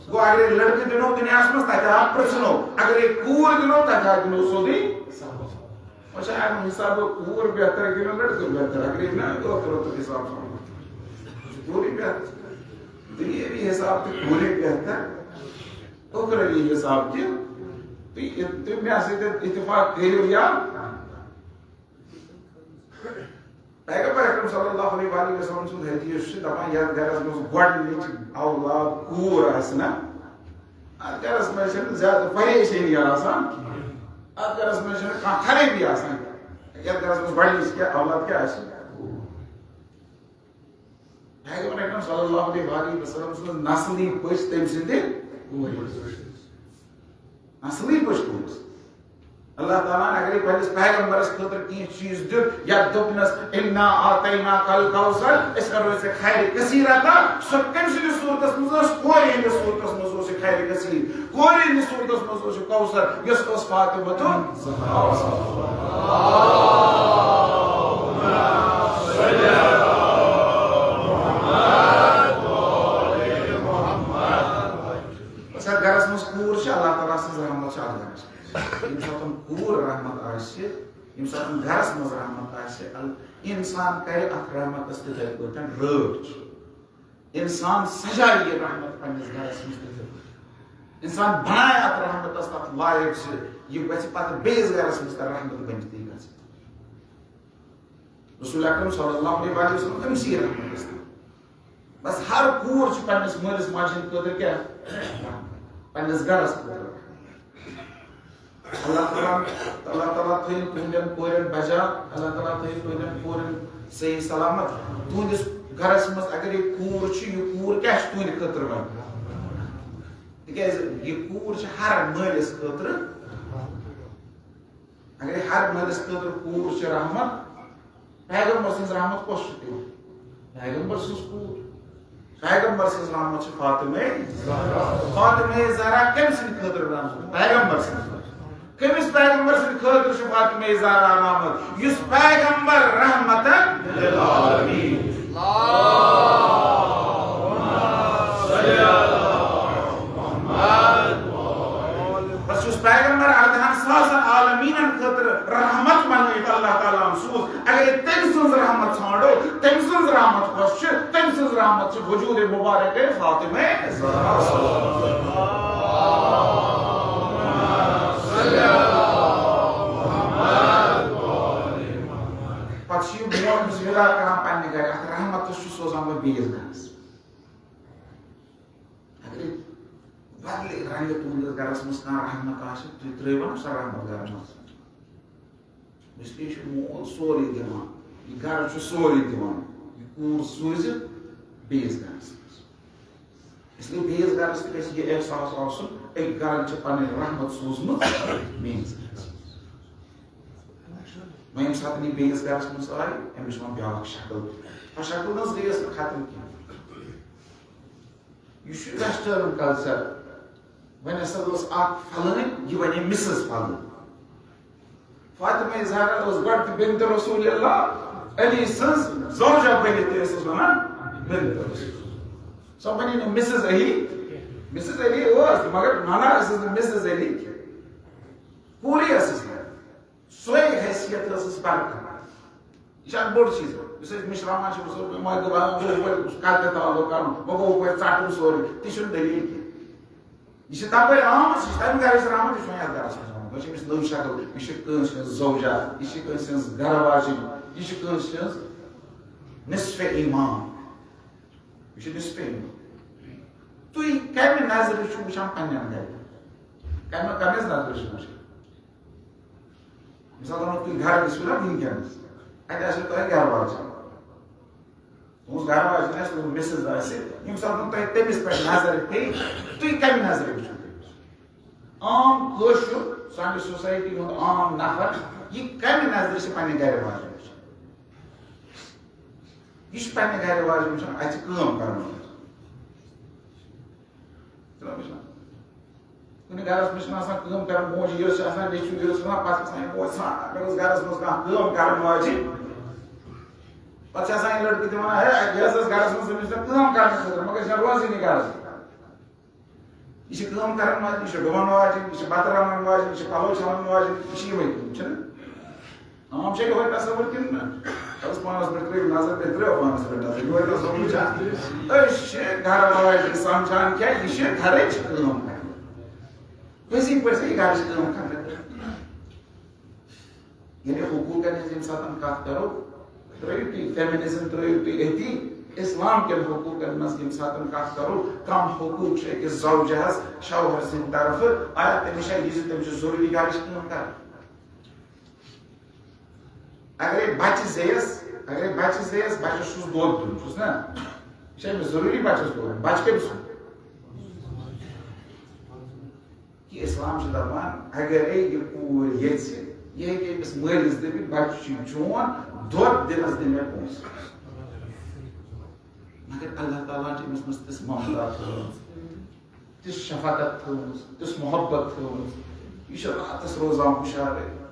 گوٚو، اگرے لڑکہٕ دِنو دُنیاہس منٛز، تتہِ ہا پرژھنو۔ اگرے کوٗر دِنو، تتہِ ہا دِنو سیوٚدُے۔ وۄنۍ چھا اَمہِ حسابہٕ کوٗر بہتر کِنہٕ لڑکہٕ بہتر؟ اگرے نہ، ٲخرتُک حساب چھُ کوٗرٕے بہتر۔ دُنیٲوی حساب تہِ کوٗرٕے بہتر، ٲخروی حساب تہِ۔ تُہۍ، تُہۍ مےٚ سۭتۍ اتفاق کٔرِو یا پیغمبر اکرم صلی اللہ علیہ وآلہ وسلم سُنٛد حدیث چھُ دَپان، یَتھ گَرَس منٛز گۄڈٕنِچ اولاد کوٗر آسہِ نا، اَتھ گَرَس منٛز چھَنہٕ زیادٕ پریشٲنی آسان کِہیٖنۍ۔ اَتھ گَرَس منٛز چھَنہٕ کانٛہہ خرٲبی آسان۔ یَتھ گَرَس منٛز گۄڈٕنِچ کیٛاہ اولاد کیٛاہ آسہِ؟ پیغمبر اکرم صلی اللہ علیہ وآلہ وسلم سٕنٛز نسلی پٔژھۍ تٔمۍ سٕنٛدِ کورِ۔ اصلی پٲٹھۍ کوٚرُس۔ اللہ تعالیٰ ہن اگرے پننِس پیغمبرس خٲطرٕ کینٛہہ چیٖز دیُت، یا دوٚپنس، "انا اعطیناک الکوثر"، أسۍ کرو ژےٚ خیر کثیر عطا، سۄ کٔمۍ سٕنٛدِس صوٗرتس منٛز ٲس؟ کورِ ہٕنٛدِس صوٗرتس منٛز اوس یہِ خیر کثیر۔ کورِ ہٕنٛدِس صوٗرتس منٛز اوس یہِ کوثر، یۄس ٲس فاطمہ الزہرا۔ سر، گرس منٛز کوٗر چھِ، اللہ تعالیٰ سٕنٛز رحمت چھِ اتھ گرس منٛز۔ ییٚمہِ ساتہٕ کوٗر رحمت آسہِ، ییٚمہِ ساتہٕ گرس منٛز رحمت آسہِ، ال-، انسان کرِ اتھ رحمتس تِتھے پٲٹھۍ رٲچھ۔ انسان سجایہِ یہِ رحمت پننِس گرس منٛز تِتھے پٲٹھۍ۔ انسان بنایہِ اتھ رحمتس تتھ لایق زِ یہِ گژھِ پتہٕ بیٚیِس گرس منٛز تہِ رحمت بٔنِتھ یہِ گژھِ۔ رسول اکرم صلی اللہ علیہ وسلم أمۍ سی رحمت ٲسۍ۔ بس ہر کوٗر چھِ پننِس مٲلِس ماجہِ ہٕنٛدِ خٲطرٕ کیٛاہ؟ پننِس گرس خٲطرٕ۔ اللہ تعالیٰ، اللہ تعالیٰ تھٲیِن تُہنٛدٮ۪ن کورٮ۪ن بجا، اللہ تعالیٰ تھٲیِن تُہنٛدٮ۪ن کورٮ۪ن صحیح سلامت۔ تُہنٛدِس گرس منٛز اگر یہِ کوٗر چھِ، یہِ کوٗر کیٛاہ چھِ تُہنٛدِ خٲطرٕ وۄنۍ؟ تِکیٛازِ یہِ کوٗر چھِ ہر مٲلِس خٲطرٕ۔ اگرے ہر مٲلِس خٲطرٕ کوٗر چھِ رحمت، پیغمبر سٕنٛز رحمت کۄس چھِ تِمن؟ پیغمبر سٕنٛز کوٗر۔ پیغمبر سٕنٛز رحمت چھِ فاطمہ۔ فاطمہ زہرا کٔمۍ سٕنٛدِ خٲطرٕ رحمت؟ پیغمبر سٕنٛدِ خٲطرٕ۔ کٔمِس پیغمبر سٕنٛدِ خٲطرٕ چھِ فاطمہ زہرا رحمت؟ یُس پیغمبر رحمتن للعالمین۔ بس یُس پیغمبر اردہن ساسن عالمیٖنن خٲطرٕ رحمت بنٲوِتھ اللہ تعالیٰ ہن سوٗز، اگر تٔمۍ سٕنٛز رحمت ژھانڈو، تٔمۍ سٕنٛز رحمت کۄس چھِ؟ تٔمۍ سٕنٛز رحمت چھِ وجود مبارک فاطمہ زہرا۔ پتہٕ چھِ یہِ مول أمِس وِدا کران پننہِ گرِ، اتھ رحمتس چھُ سوزان وۄنۍ بیٚیِس گرس۔ اگرے بدلے رنگہٕ تُہنٛدِس گرس منٛز کانٛہہ رحمت آسہِ، تُہۍ ترٲیوا نہٕ سۄ رحمت گرس منٛز؟ اس لیے چھُ مول سورُے دِوان، یہِ گرٕ چھُ سورُے دِوان، یہِ کوٗر سوٗزِتھ بیٚیِس گرس منٛز۔ اس لیے بیٚیِس گرس تہِ گژھِ یہِ احساس آسُن، أکۍ گرن چھِ پنٕنۍ رحمت سوٗزمٕژ میٛٲنِس گرس منٛز۔ وۄنۍ ییٚمہِ ساتہٕ یہِ بیٚیِس گرس منٛز آیہِ، أمِس چھِ وۄنۍ بیٛاکھ شکل۔ سۄ شکل نہ حظ گٔیَس نہٕ ختم کینٛہہ۔ یہِ چھُ ویسٹرن کلچر۔ وۄنۍ ہسا ٲس اکھ فلٲنۍ، یہِ ونے مسز فلٲنۍ۔ فاطمہ زہرا ٲس گۄڈٕ تہِ بنت رسول اللہ، علی سٕنٛز زوجہ بٔنِتھ تہِ ٲسٕس ونان بنت رسول۔ سۄ بنے نہٕ مسز علی، مسز علی ٲس، مگر ونان ٲسٕس نہٕ مسز علی کینٛہہ۔ کوٗرٕے ٲسٕس نہٕ۔ سۄے حیثیت ٲسٕس برقرار۔ یہِ چھُ اکھ بوٚڑ چیٖز۔ یُس أسۍ مٔشراوان چھِ، وٕچھو، وۄنۍ گوٚو، وۄنۍ گوٚو ہُپٲرۍ قتلِ تعلق کرُن، وۄنۍ گوٚو ہُپٲرۍ ژٹُن سورُے، تہِ چھُنہٕ دٔلیٖل کینٛہہ۔ یہِ چھِ تَپٲرۍ آمٕژ، یہِ چھِ تَمہِ گرِ چھِ آمٕژ، یہِ چھُ وۄنۍ یَتھ گرس منٛز آمُت۔ چھِ أمِس نٔو شکل، یہِ چھِ کٲنٛسہِ ہٕنٛز زوجہ، یہِ چھِ کٲنٛسہِ ہٕنٛز گرٕ واجِنۍ، یہِ چھِ کٲنٛسہِ ہٕنٛز نصف ایمان۔ یہِ چھِ نصف ایمان۔ تُہۍ کَمہِ نظرِ چھِو وٕچھان پنٛنٮ۪ن گَرِکٮ۪ن؟ کَمہِ، کَمہِ نظرِ چھِو وٕچھان؟ مثال دِمو، تُہۍ گَرٕ گٔژھِو نا وٕنکیٚنَس، اَتہِ آسِوٕ تۄہہِ گَرٕ واجِنۍ۔ تُہٕنٛز گَرٕ واجِنۍ آسہِ، تُہٕنٛز مِسٕز آسہِ، ییٚمہِ ساتہٕ تۄہہِ تٔمِس پٮ۪ٹھ نظر پیٚیہِ، تُہۍ کَمہِ نظرِ وٕچھِو تٔمِس؟ عام کٲشُر، سانہِ سوسایٹی ہُنٛد عام نفر، یہِ کَمہِ نظرِ چھِ پنٛنہِ گَرِ واجِنۍ وٕچھان؟ یہِ چھِ پنٛنہِ گَرِ واجِنۍ وٕچھان، اَتہِ چھِ کٲم کَران وٲلۍ۔ چھِنہ وٕچھان؟ کُنہِ گَرَس منٛز چھِنہٕ آسان کٲم کَران، موج یٔژ چھِ آسان، نیٚچوٗ یٔژ چھِ آسان، پَتہٕ چھِ آسان یہِ موج ژھانٛڈان، اگر ٲس گَرَس منٛز کانٛہہ کٲم کَرَن واجِنۍ، پَتہٕ چھِ آسان یہِ لٔڑکہٕ تہِ وَنان، ہے، یہِ حظ ٲس گَرَس منٛز، أمِس چھِ کٲم کَرنہٕ خٲطرٕ، مگر یہِ چھَنہٕ روزٲنی گَرَس منٛز۔ یہِ چھِ کٲم کَرَن واجِنۍ، یہِ چھِ ڈُوَن واجِنۍ، یہِ چھِ بَتہٕ رَنَن واجِنۍ، یہِ چھِ پَلو چھَلَن واجِنۍ، یہِ چھِ یِمَے کٲم، چھِنہٕ؟ عام چھا یِہوٚے تصوُر کِنہٕ نہ؟ اَتھ پانَس پٮ۪ٹھ ترٛٲیِو نظر، تُہۍ ترٛٲیِو پانَس پٮ۪ٹھ نظر، یِہوٚے تصوُر چھا؟ أسۍ چھِ گَرٕ واجِنۍ سَمجھان کیٛاہ؟ یہِ چھِ گَرٕچ کٲم کَرٕنۍ۔ پٔزی پٲٹھۍ چھِ یہِ گَرٕچ کٲم کَرٕنۍ۔ یعنی حقوٗقَن ہٕنٛز ییٚمہِ ساتَن کَتھ کَرو، ترٛٲیِو تُہۍ، فیمینزم ترٛٲیِو تُہۍ أتی۔ اِسلام کٮ۪ن حقوٗقَن منٛز ییٚمہِ ساتَن کَتھ کَرو، کَم حقوٗق چھِ أکِس زوجہَس شوہر سٕنٛدِ طرفہٕ؟ آیا تٔمِس چھا یہِ زِ تٔمِس چھُ ضروٗری گَرٕچ کٲم کَرٕنۍ؟ اگرے بچہِ زیس، اگرے بچہِ زیس، بچس چھُس دۄد دیُن، چھُس نا؟ یہِ چھا أمِس ضروٗری بچس دۄد دیُن؟ بچہِ کٔمۍ سُنٛد؟ کہِ اسلام چھُ دپان، اگرے یہِ کوٗر یژھِ، یہِ ہیٚکہِ أمِس مٲلِس دٔپِتھ، بچہِ چھُے چون، دۄد دِنس دِ مےٚ پونٛسہٕ۔ مگر اللہ تعالیٰ ہن چھِ أمِس منٛز تِژھ ممتا تھٲومٕژ، تِژھ شفقت تھٲومٕژ، تِژھ محبت تھٲومٕژ۔ یہِ چھُ راتس روزان ہُشارے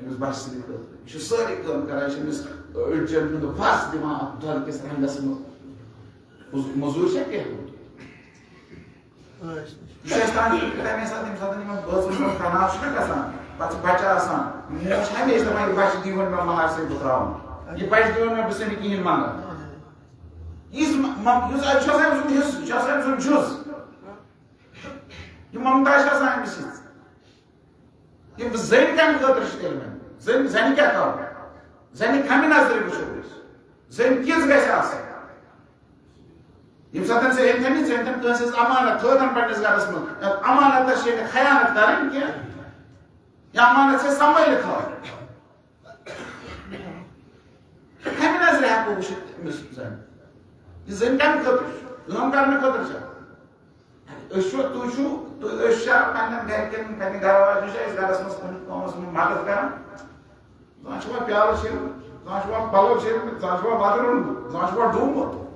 أمِس بچہٕ سٕنٛدِ خٲطرٕ۔ یہِ چھُ سٲرٕے کٲم کران، یہِ چھُ أمِس أڈجن ہُنٛد وس دِوان اتھ دۄدٕ کِس رنٛگس منٛز۔ مز-، مزوٗرۍ چھا کینٛہہ؟ یہِ چھُ اَسہِ تام تَمے ساتہٕ، ییٚمہِ ساتہٕ یِمن بٲژن ہُنٛد تناو چھُنہ گژھان، پتہٕ چھُ بچہٕ آسان، موج چھِ ہمیشہِ دپان، یہِ بچہٕ دیٖہُن مےٚ مہرسٕے بہٕ ترٛاوُن، یہِ بچہٕ دیٖہُن مےٚ، بہٕ چھُسے نہٕ کِہیٖنۍ منٛگان۔ یُس م-، م-، یُس اَتہِ چھُ آسان أمۍ سُنٛد حصہٕ، یہِ چھُ آسان أمۍ سُنٛد جُز۔ یہِ ممتا چھِ آسان أمِس سۭتۍ۔ یِم زٔنۍ کَمہِ خٲطرٕ چھِ تیٚلہِ وۄنۍ؟ زٔنۍ، زَنہِ کیٛاہ کَرو؟ زَنہِ کَمہِ نظرِ وٕچھو أسۍ؟ زٔنۍ کِژھ گژھِ آسٕنۍ؟ ییٚمہِ ساتہٕ ژےٚ أمۍ تھٲومٕژ، ژےٚ أمۍ تھٲومٕژ امانت، تھٲوتن پننِس گرس منٛز، امانتس چھِ نہٕ خیانت کرٕنۍ کینٛہہ، یا امانت چھِ سنبھٲلِتھ تھاوٕنۍ۔ کمہِ نظرِ ہٮ۪کو وٕچھِتھ أمِس زَنہِ؟ یہِ زٔنۍ کمہِ خٲطرٕ چھِ؟ کٲم کرنہٕ خٲطرٕ چھا؟ أسۍ چھُ، تُہۍ چھُو، تُہۍ، أسۍ چھا پننٮ۪ن گرِکٮ۪ن، پننہِ گرٕ واجنہِ چھا أسۍ گرس منٛز کُنہِ کٲمس منٛز مدد کران؟ زانٛہہ چھُوا پیالہٕ چھٔلمٕتۍ، زانٛہہ چھُوا پلو چھٔلمٕتۍ، زانٛہہ چھُوا بتہٕ روٚنمُت، زانٛہہ چھُوا ڈوٗمُت؟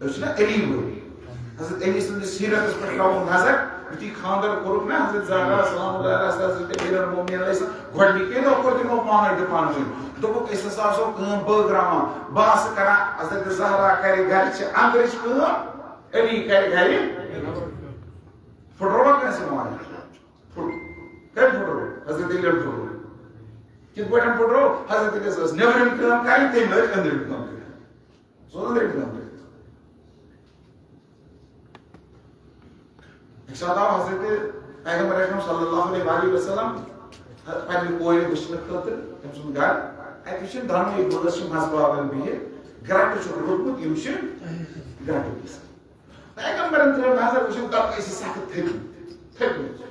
أسۍ چھِنہ علی وٲلۍ؟ حضرت علی سٕنٛدِس سیٖرتس پٮ۪ٹھ ترٛاوو نظر، یُتھُے خانٛدر کوٚرُکھ نا حضرت زہرا سلام اللہ علیہا، حضرت امیر المومنین علیہ السلام، گۄڈنِکے دۄہ کوٚر تِمو پانہٕ ؤنۍ، دوٚپُکھ، أسۍ ہسا آسو کٲم بٲگراوان، بہٕ آسہٕ کران، حضرت زہرا کرِ گرِچہِ اندرٕچ کٲم، علی کرِ گرِ پھُٹرووا کٲنٛسہِ ماے؟ پھُٹ-، کٔمۍ پھُٹرو؟ حضرت علی پھُٹرو۔ کِتھ پٲٹھۍ پھُٹرو؟ حضرت علیس ٲس نیٚبرِم کٲم کَرٕنۍ، تٔمۍ لٲج أنٛدرِم کٲم کَرٕنۍ۔ سُہ أنٛدرِم کٲم کَرٕنۍ۔ اَکہِ ساتہٕ آو حضرت پیغمبر اکرم صلی اللہ علیہ وآلہ وسلم پنٛنہِ کورِ وٕچھنہٕ خٲطرٕ تٔمۍ سُنٛد گَرٕ۔ اَتہِ وٕچھِن دۄنوَے بٲژ چھِ منٛزباگن بِہِتھ، گرٛٹہٕ چھُکھ روٚٹمُت، یِم چھِ گرٛٹہٕ بِہِتھ۔ پیغمبرن ترٛٲو نظر، وٕچھِن، دَپہٕ أسۍ چھِ سخت تھٔکمٕتۍ، تھٔکمٕتۍ۔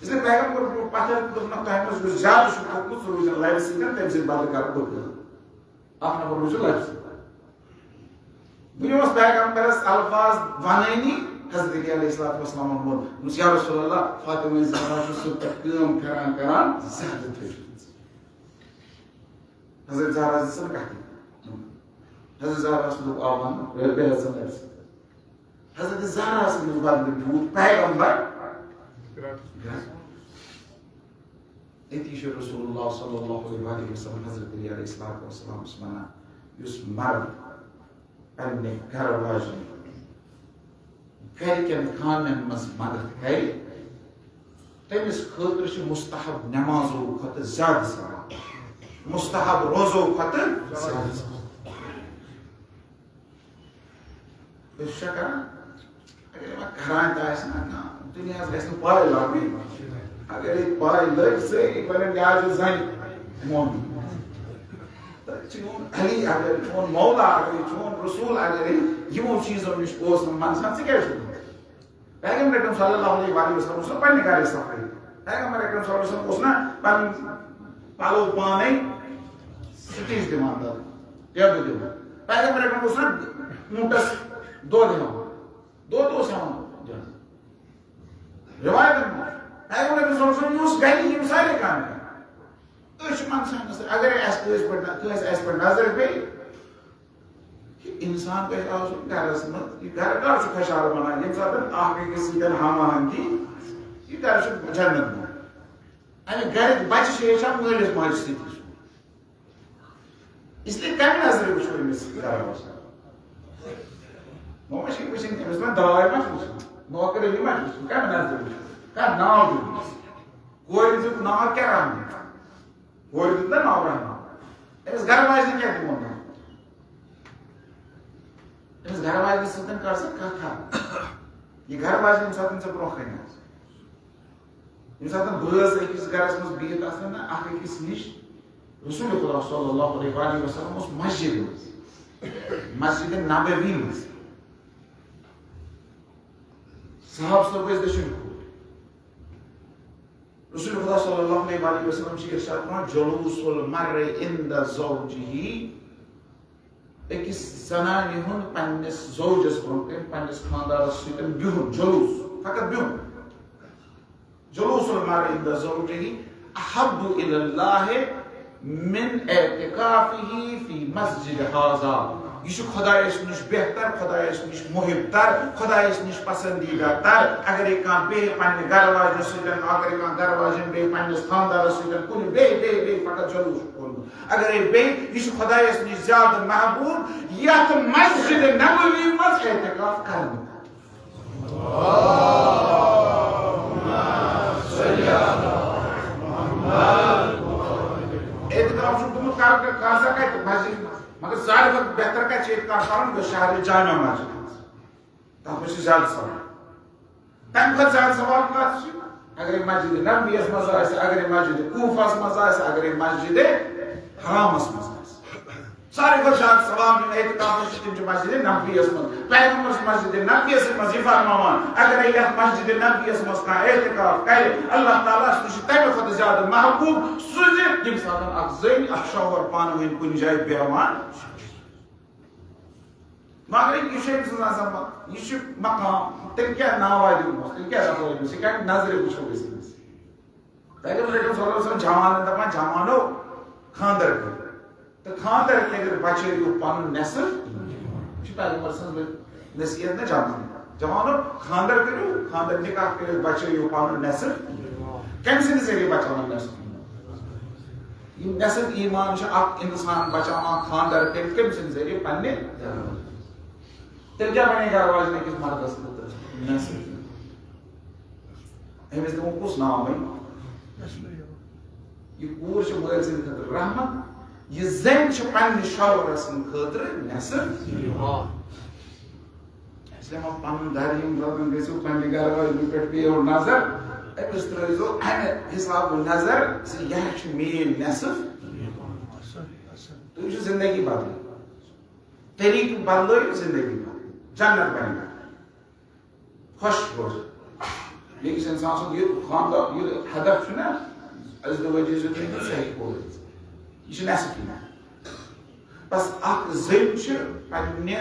اس لیے پیغمبر کوٚر پتھر تہٕ دوٚپنکھ، تۄہہِ منٛز یُس زیادٕ چھُ تھوٚکمُت، سُہ روٗزِن لبہِ سۭتۍ، تَمہِ سۭتۍ بدلہٕ کرٕ بہٕ کٲم۔ اکھ نفر روٗزِن لبہِ سۭتۍ۔ وۄنۍ اوس پیغمبرس الفاظ ونٲنی، حضرت علی علیہ الصلوۃ والسلامن ووٚن، دوٚپمَس، یا رسول اللہ، فاطمہ زہرا چھُ صُبحس پٮ۪ٹھ کٲم کران کران زیادٕ تھٔجمٕژ۔ حضرت زہرا دِژ نہٕ کَتھٕے۔ حضرت زہرا سُنٛد آو وَننہٕ، بیٚیہِ حضرت علی۔ حضرت زہرا سٕنٛدِس بدلہٕ بیوٗٹھ پیغمبر۔ أتی چھُ رسول اللہ صلی اللہ علیہ وآلہ وسلم حضرت علی علیہ الصلوۃ والسلامس وَنان، یُس مرد پننہِ گرٕ واجنہِ گرِکٮ۪ن کامٮ۪ن منٛز مدد کرِ، تٔمِس خٲطرٕ چھِ مستحب نمازو کھۄتہٕ زیادٕ ثواب، مستحب روزو کھۄتہٕ زیادٕ ثواب۔ أسۍ چھا کران؟ اگر یِمن کران تہِ آسہِ نا کانٛہہ، دُنیاہس گژھِ نہٕ پاے لگٕنۍ۔ اگر یہِ پاے لٔج، سٲری وَنن، یہِ حظ چھُ زَنہِ مومن۔ تہٕ چون علی اگر، چون مولا اگر، چون رسول اگر یِمو چیٖزو نِش اوس نہٕ منٛدچھان، ژٕ کیٛازِ چھُکھ منٛدچھان؟ پیغمبر اکرم صلی اللہ علیہ وآلہ وسلم اوس نہٕ پننہِ گرٕچ صفٲیی۔ پیغمبر اکرم صلی اللہ علیہ وسلم اوس نہٕ پنُن پلو پانے سٹیچ دِوان تتھ، ٹیبہٕ دِوان۔ پیغمبر اکرم اوس نہٕ اوٗنٹس دۄد ہٮ۪وان، دۄد اوس ہٮ۪وان دیُن۔ روایتن منٛز پیغمبر اکرم صلی اللہ علیہ وسلم اوس گرِ یِم سارے کامہِ کران۔ أسۍ چھِ منٛدچھان، اگر اَسہِ کٲنٛسہِ پٮ۪ٹھ، کٲنٛسہِ آسہِ پٮ۪ٹھ نظر پیٚیہِ، یہِ انسان گژھِ آسُن گرس منٛز، یہِ گرٕ کر چھُ خۄشحال بنان؟ ییٚمہِ ساتہٕ اکھ أکِس سۭتۍ ہم آہنگی، یہِ گرٕ چھُ جنت بنان۔ اَمہِ گرِکۍ بچہِ چھِ ہیٚچھان مٲلِس ماجہِ سۭتۍ۔ اس لیے کمہِ نظرِ وٕچھو أمِس گرٕ وٲلۍ؟ وۄنۍ ما چھِ وٕچھِنۍ أمِس، وۄنۍ دراے ما چھِ وٕچھِنۍ، نوکر علی ما چھِ وٕچھِنۍ، کمہِ نظرِ وٕچھو؟ کانٛہہ ناو دیُن أمِس۔ کورِ دیُت ناو کیٛاہ، رحمان؟ کورِ دیُت نہ ناو رحمان؟ أمِس گرٕ واجنہِ کیٛاہ دِمو ناو؟ أمِس گرٕ واجنہِ سۭتۍ کر ژٕ کتھا۔ یہِ گرٕ واجنہِ ییٚمہِ ساتہٕ ژےٚ برونٛہہ کنہِ آسہِ، ییٚمہِ ساتہٕ بٲژ أکِس گرس منٛز بِہِتھ آسن نہ اکھ أکِس نِش، رسول خدا صلی اللہ علیہ وآلہ وسلم اوس مسجد منٛز، مسجد نبوی منٛز۔ صحابہٕ صٲب ٲسۍ دٔچھِنۍ کھووٕرۍ۔ رسول خدا صلی اللہ علیہ وآلہ وسلم چھِ ارشاد فرماوان، "جلوس المرء عند زوجہ"، أکِس زنانہِ ہُنٛد پننِس زوجس برونٛہہ کنہِ، پننِس خاندارس سۭتۍ بِہُن، جلوس، فقط بِہُن۔ جلوس المرء عند زوجہ احب الی اللہ من اعتکافہ فی مسجد ھذا۔ یہِ چھُ خۄدایس نِش بہتر، خۄدایس نِش محب تر، خۄدایس نِش پسندیدہ تر۔ اگرے کانٛہہ بیٚہہِ پننہِ گرٕ واجنہِ سۭتۍ، اگرے کانٛہہ گرٕ واجن بیٚہہِ پننِس خاندارس سۭتۍ، کُنہِ بیٚہہِ، بیٚہہِ، بیٚہہِ، فقط جلوس چھُ کوٚرمُت۔ اگرے بیٚہہِ، یہِ چھُ خۄدایس نِش زیادٕ محبوب یتھ مسجد نبوی منٛز اعتکاف کرنہٕ۔ اعتکاف چھُ گوٚمُت کر، کر سا کتہِ؟ مسجد منٛز۔ مگر ساروی کھۄتہٕ بہتر کتہِ چھُ اعتکاف کرُن؟ گوٚو شہر جامع مسجد منٛز۔ تتھ منٛز چھُ زیادٕ ثواب۔ تمہِ کھۄتہٕ زیادٕ ثواب کتھ چھُ؟ اگرے مسجد نبویس منٛز آسہِ، اگرے مسجد کوفس منٛز آسہِ، اگرے مسجد حرامس منٛز آسہِ۔ ساروی کھۄتہٕ زیادٕ ثواب یِم اعتکافس چھِ، تِم چھِ مسجد نبویس منٛز۔ پیغمبر چھُ مسجد نبویس منٛز یہِ فرماوان، اگرے یتھ مسجد نبویس منٛز کانٛہہ اعتکاف کرِ، اللہ تعالیٰ ہس نِش چھُ تمہِ کھۄتہٕ زیادٕ محبوب سُہ زِ ییٚمہِ ساتہٕ اکھ زٔنۍ، اکھ شوہر پانہٕ ؤنۍ کُنہِ جایہِ بیٚہوان۔ مگر یہِ چھُ أمۍ سٕنٛز عظمت، یہِ چھُ مقام، تیٚلہِ کیٛاہ ناوا دِمہوس، تیٚلہِ کیٛاہ دَپو أمِس، یہِ کَمہِ نظرِ وٕچھو أسۍ أمِس؟ پیغمبر اکرم صلی اللہ علیہ وسلم جوانن دَپان، "جوانو، خانٛدر کٔرِو تہٕ خانٛدر کٔرِتھ بچٲیِو پَنُن نٮ۪صٕف ایٖمان۔" یہِ چھِ پیغمبر سٕنٛز نصیحت نہ جوانن۔ جوانو، خانٛدر کٔرِو، خانٛدر نکاح کٔرِتھ بچٲیِو پَنُن نٮ۪صٕف ایٖمان۔ کَمہِ سٕنٛدِ ذٔریعہٕ بچاوان نٮ۪صٕف ایٖمان؟ یہِ نٮ۪صٕف ایٖمان چھُ اکھ اِنسان بچاوان خانٛدر کٔرِتھ کٔمۍ سٕنٛدِ ذٔریعہٕ؟ پننہِ گرٕ واجنہِ۔ تیٚلہِ کیٛاہ بنے گرٕ واجنہِ أکِس مردس خٲطرٕ نٮ۪صٕف ایٖمان؟ أمِس دِمو کُس ناو وۄنۍ؟ یہِ کوٗر چھِ مٲلۍ سٕنٛدِ خٲطرٕ رحمت، یہِ زٔنۍ چھِ پننہِ شوہرس سٕنٛدِ خٲطرٕ نٮ۪صٕف ایٖمان۔ اس لیے وۄنۍ پنُن در یِم روزان گٔژھِو پننہِ گرٕ واجنہِ پٮ۪ٹھ پیٚیو نظر، أمِس ترٲیزیو امہِ حسابہٕ نظر زِ یہِ ہا چھُ میٲنۍ نٮ۪صٕف۔ تُہۍ وٕچھِو زندگی بدلٕے، طریٖقہٕ بدلٲیِو، زندگی بدلٲیِو، جنت بنہِ گرٕ، خۄش روزِ۔ بیٚکِس انسان سُنٛد یہِ خانٛدر، یہِ ہدف چھُنہ، ازدواجی زندگی صحیح پٲٹھۍ، یہِ چھُ نٮ۪صٕف ایٖمان۔ بس اکھ زٔنۍ چھِ پننہِ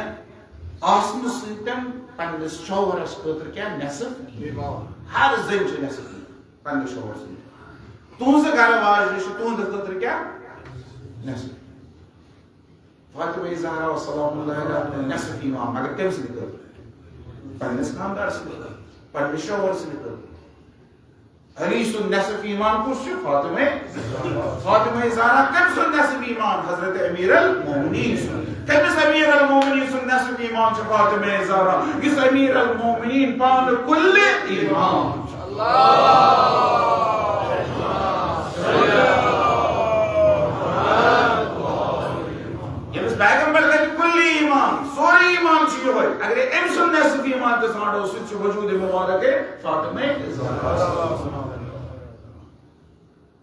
آسنہٕ سۭتۍ پننِس شوہرس خٲطرٕ کیٛاہ؟ نٮ۪صٕف۔ ہر زٔنۍ چھِ نٮ۪صٕف پننِس شوہرس سۭتۍ۔ تُہنٛزٕ گرٕ واجنہِ چھِ تُہنٛدِ خٲطرٕ کیٛاہ؟ نٮ۪صٕف۔ فاطمہ زہرا سلام اللہ علیہا نٮ۪صٕف ایٖمان، مگر کٔمۍ سٕنٛدِ خٲطرٕ؟ پننِس خانٛدار سٕنٛدِ خٲطرٕ، پننِس شوہر سٕنٛدِ خٲطرٕ۔ علی سُنٛد نٮ۪صٕف ایٖمان کُس چھُ؟ فاطمہ۔ فاطمہ زہرا کٔمۍ سُنٛد نٮ۪صٕف ایٖمان؟ حضرت امیر المومنین سُنٛد۔ کٔمِس امیر المومنین سُنٛد نٮ۪صٕف ایٖمان چھُ؟ فاطمہ زہرا، یُس امیر المومنین پانہٕ کُلِ ایٖمان چھُ۔ ییٚمِس پیغمبر کَرِ کُلِ ایٖمان، سورُے ایٖمان چھُ یِہوٚے۔ اگرے أمۍ سُنٛد نٮ۪صٕف ایٖمان تہِ ژھانٛڈو، سُہ تہِ چھُ وجوٗدِ مبارک فاطمہ زہرا۔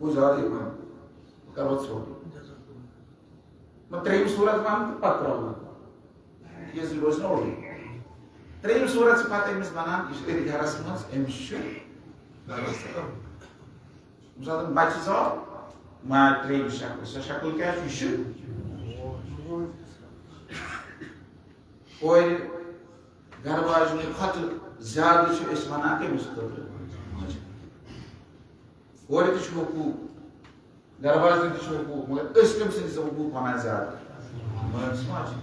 گوٚو زیادٕ یہِ پَہَم۔ بہٕ کَرٕ وۄنۍ ژھوٚٹ۔ وۄنۍ ترٛیٚیِم صوٗرت وَنہٕ تہٕ پَتہٕ ترٛاوٕ بہٕ۔ یہِ زِ روزِ نہ اورُے۔ ترٛیٚیِم صوٗرت چھِ پَتہٕ أمِس وَنان، یہِ چھُ أتھۍ گَرَس منٛز، أمِس چھُ گَرَس منٛز۔ ییٚمہِ ساتہٕ بَچہِ زاو، ماجہِ ترٛیٚیِم شکل۔ سۄ شکل کیٛاہ چھُ؟ یہِ چھُ کورِ گَرٕ واجنہِ کھۄتہٕ زیادٕ چھِ أسۍ وَنان کٔمِس خٲطرٕ؟ ماجہِ۔ کورِ تہِ چھُ حقوٗق، گَرٕ واجنہِ تہِ چھُ حقوٗق، مگر أسۍ کٔمۍ سٕنٛدۍ چھِ حقوٗق وَنان زیادٕ؟ مٲلِس ماجہِ۔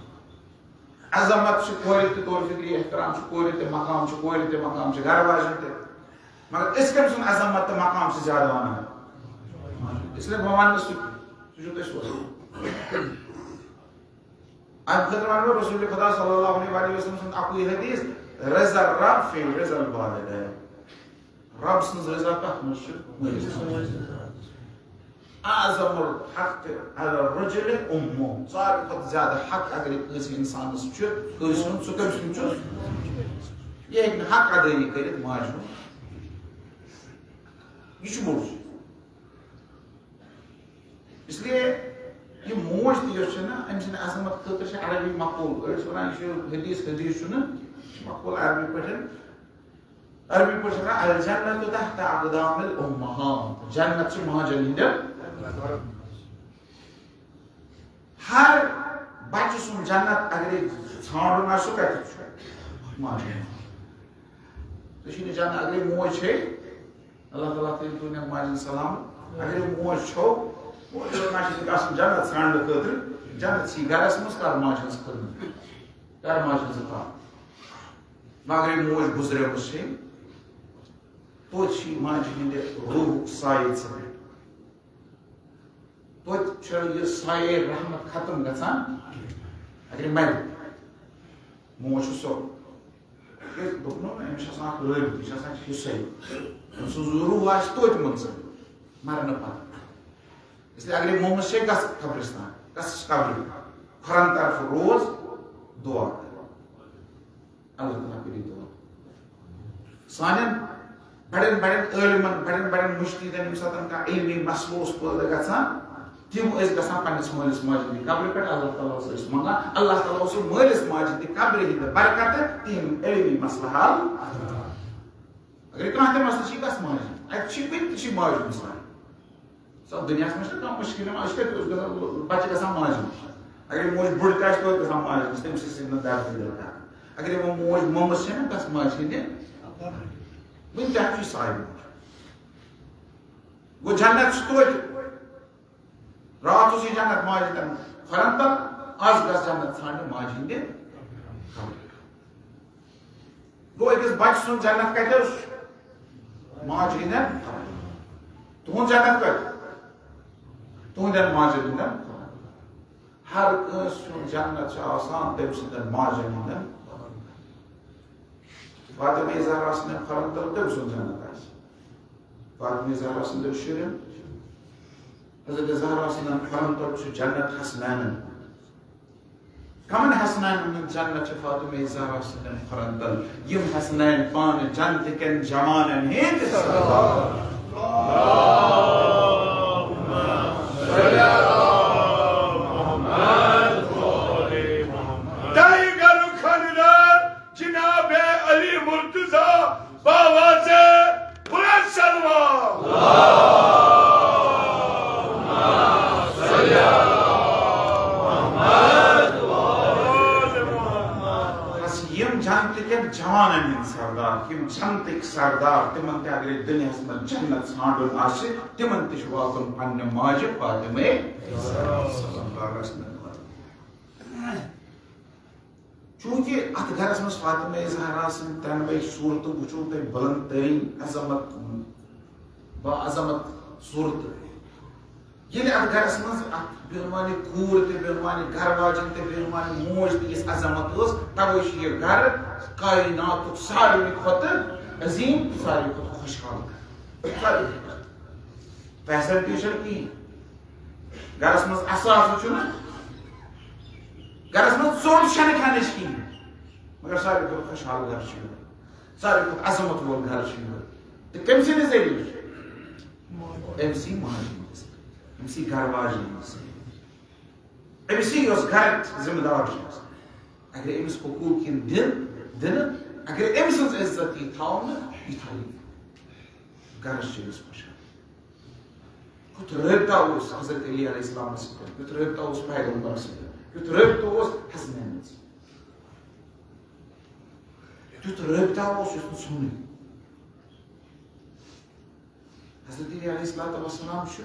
عظمت چھِ کورِ تہِ، طور فکری احترام چھُ کورِ تہِ، مقام چھُ کورِ تہِ، مقام چھُ گَرٕ واجنہِ تہِ۔ مگر أسۍ کٔمۍ سُنٛد عظمت تہٕ مقام چھِ زیادٕ وَنان؟ اس لیے بہٕ وَنہٕ نہٕ سُہ، سُہ چھُو تۄہہِ سورُے۔ اَمہِ خٲطرٕ وَنہٕ بہٕ رسول خدا صلی اللہ علیہ وسلم سُنٛد اَکُے حدیث، رضا الرب فی رضا الوالدین۔ رب سٕنٛز رضا کَتھ منٛز چھِ؟ مٲلِس ماجہِ۔ اعظم الحق علی الرجل امہ۔ ساروی کھۄتہٕ زیادٕ حق اگر کٲنٛسہِ اِنسانَس چھُ، کٲنٛسہِ ہُنٛد، سُہ کٔمۍ سُنٛد چھُ؟ یہِ ہیٚکہِ نہٕ حق ادٲیی کٔرِتھ ماجہِ ہُنٛد۔ یہِ چھُ موجود۔ اس لیے یہِ موج تہِ یۄس چھےٚ نا، أمۍ سٕنٛدِ عظمت خٲطرٕ چھِ عربی مقول، أڑۍ چھِ وَنان، یہِ چھُ حدیث، حدیث چھُنہٕ، یہِ چھُ مقول عربی پٲٹھۍ۔ عربی پٲٹھۍ چھِ وَنان، الجنت تحت اقدام الامہات، جنت چھِ ماجن ہٕنٛدٮ۪ن۔ ہر بچہٕ سُنٛد جنت اگرے ژھانٛڈُن آسہِ، سُہ کتہِ چھُ؟ ماجہِ۔ ژےٚ چھُے نہٕ جنت، اگرے موج چھے، اللہ تعالیٰ تھٲیِن دُنیا ماجہِ ہُنٛد سلام۔ اگرے موج چھو، موج چھو نہ چھِ گژھُن جنت ژھانٛڈنہٕ خٲطرٕ، جنت چھی گرس منٛز، کر ماجہِ ہٕنٛز خدمت، کر ماجہِ ہٕنٛز اطاعت۔ وۄنۍ اگرے موج گُزریمٕژ چھے، توتہِ چھی ماجہِ ہٕنٛدِ روحُک سایہِ ژےٚ پٮ۪ٹھ۔ توتہِ چھُ یہِ سایہِ رحمت ختم گژھان۔ اگرے مرِ، موج چھُ سۄ۔ یہِ دوٚپنو نہ، أمِس چھُ آسان اکھ رٲبطہٕ، یہِ چھُ آسان حصے۔ أمۍ سُنٛد روح آسہِ توتہِ منٛز مرنہٕ پتہٕ۔ اس لیے اگرے مومس چھے، گژھ قبرستان، گژھ قبرِ، کھۄرن طرفہٕ روز، دعا کر۔ اللہ تعالیٰ کٔرِو دعا۔ سانٮ۪ن بڑٮ۪ن بڑٮ۪ن عٲلمن، بڑٮ۪ن بڑٮ۪ن مُجتہدن، ییٚمہِ ساتہٕ کانٛہہ علمی مسلہٕ اوس پٲدٕ گژھان، تِم ٲسۍ گژھان پننِس مٲلِس ماجہِ ہٕنٛدِ قبرِ پٮ۪ٹھ، اللہ تعالیٰ ہس ٲسۍ منٛگان، اللہ تعالیٰ اوس مٲلِس ماجہِ ہٕنٛدِ قبرِ ہٕنٛدِ برکتہٕ تِہنٛد علمی مسلہٕ حل۔ اگر کانٛہہ تہِ مسلہٕ چھِ، گژھ ماجہِ ہٕنٛدِ۔ اتہِ چھِ کُنہِ تہِ چھِ ماجہِ ہُنٛد سان۔ سۄ دُنیاہَس منٛز چھِ کانٛہہ مُشکِل یِوان، أسۍ کَتہِ اوس گژھان، بَچہٕ گژھان ماجہِ نِش۔ اگر موج بُڈٕ تہِ آسہِ، توتہِ گژھان ماجہِ نِش، تٔمۍ سٕنٛز سۭتۍ نہٕ دَردٕ دِل کَران۔ اگر وۄنۍ موج موٚمٕژ چھےٚ نہ، گژھ ماجہِ ہِنٛدِ۔ وٕنہِ تہِ چھُ ساروی۔ گوٚو جنت چھُ توتہِ۔ راتھ اوس یہِ جنت ماجہِ تَن کھۄرَن تَل، آز گژھ جنت ژھانٛڈنہِ ماجہِ ہِنٛدِ۔ گوٚو أکِس بچہٕ سُنٛد جنت کتہِ حظ چھُ؟ ماجہِ ہٕنٛدٮ۪ن۔ تُہُنٛد جنت کتہِ؟ تُہنٛدٮ۪ن ماجن ہٕنٛدٮ۪ن۔ ہر کٲنٛسہِ ہُنٛد جنت چھُ آسان تٔمۍ سٕنٛدٮ۪ن ماجن ہٕنٛدٮ۪ن۔ فاطمہ زہرا سٕنٛدٮ۪ن کھۄرن تل کٔمۍ سُنٛد جنت آسہِ؟ فاطمہ زہرا سٕنٛدٮ۪ن شُرٮ۪ن۔ حضرت زہرا سٕنٛدٮ۪ن کھۄرن تل چھُ جنت حسنینن۔ کمن حسنینن ہُنٛد جنت چھُ فاطمہ زہرا سٕنٛدٮ۪ن کھۄرن تل؟ یِم حسنین پانہٕ جنتہٕ کٮ۪ن جوانن ہٕنٛدۍ سردار۔ تۄہہِ گرُک خانٛدار جناب علی مرتضی باواز بلند صلوات۔ بس یِم جنتہٕ کٮ۪ن جوانن ہٕنٛدۍ سردار، یِم جنتٕکۍ سردار، تِمن تہِ اگرے دُنیاہس منٛز جنت ژھانٛڈُن آسہِ، تِمن تہِ چھُ واتُن پننہِ ماجہِ فاطمہ صلی اللہ علیہ وسلم۔ چونکہ اتھ گرس منٛز فاطمہ زہرا سٕنٛدۍ ترٛٮ۪نوَے صورتہٕ وٕچھو تۄہہِ بلند ترین عظمت، با عظمت صورتہٕ۔ ییٚلہِ اتھ گرس منٛز اتھ بیٚہوان یہِ کوٗر تہِ، بیٚہوان یہِ گرٕ واجن تہِ، بیٚہوان یہِ موج تہِ یِژھ عظمت ٲس، توے چھُ یہِ گرٕ کائناتُک ساروی کھۄتہٕ عظیم، ساروی کھۄتہٕ خۄشحال گرٕ۔ ساروی کھۄتہٕ۔ فیسلٹی چھنہٕ کِہیٖنۍ۔ گرس منٛز اثاثہٕ چھُنہٕ۔ گرس منٛز ژوٚٹ چھنہٕ کھٮ۪نٕچ کِہیٖنۍ۔ مگر ساروی کھۄتہٕ خۄشحال گرٕ چھُ یِہوٚے۔ ساروی کھۄتہٕ عظمت وول گرٕ چھُ یِہوٚے۔ تہٕ کٔمۍ سٕنٛدِ ذٔریعہٕ؟ أمۍ سٕے ماجہِ ہٕنٛدِس، أمۍ سٕے گرٕ واجنہِ ہٕنٛدِس، أمۍ سٕے یۄس گرٕچ ذمہٕ دار چھِ آسان۔ اگر أمِس حقوٗق یِن دِن، دِنہٕ، اگر أمۍ سٕنٛز عزت یی تھاونہٕ، یہِ تھاوِ گرس چھِ أمِس خۄشحال۔ کیُتھ رٲبطہ اوس حضرت علی علیہ السلامس سۭتۍ، کیُتھ رٲبطہ اوس پیغمبرس سۭتۍ، کیُتھ رٲبطہ اوس حسنینس سۭتۍ۔ کیُتھ رٲبطہ اوس، یُس نہٕ ژھوٚنُے۔ حضرت علی علیہ الصلوۃ والسلام چھُ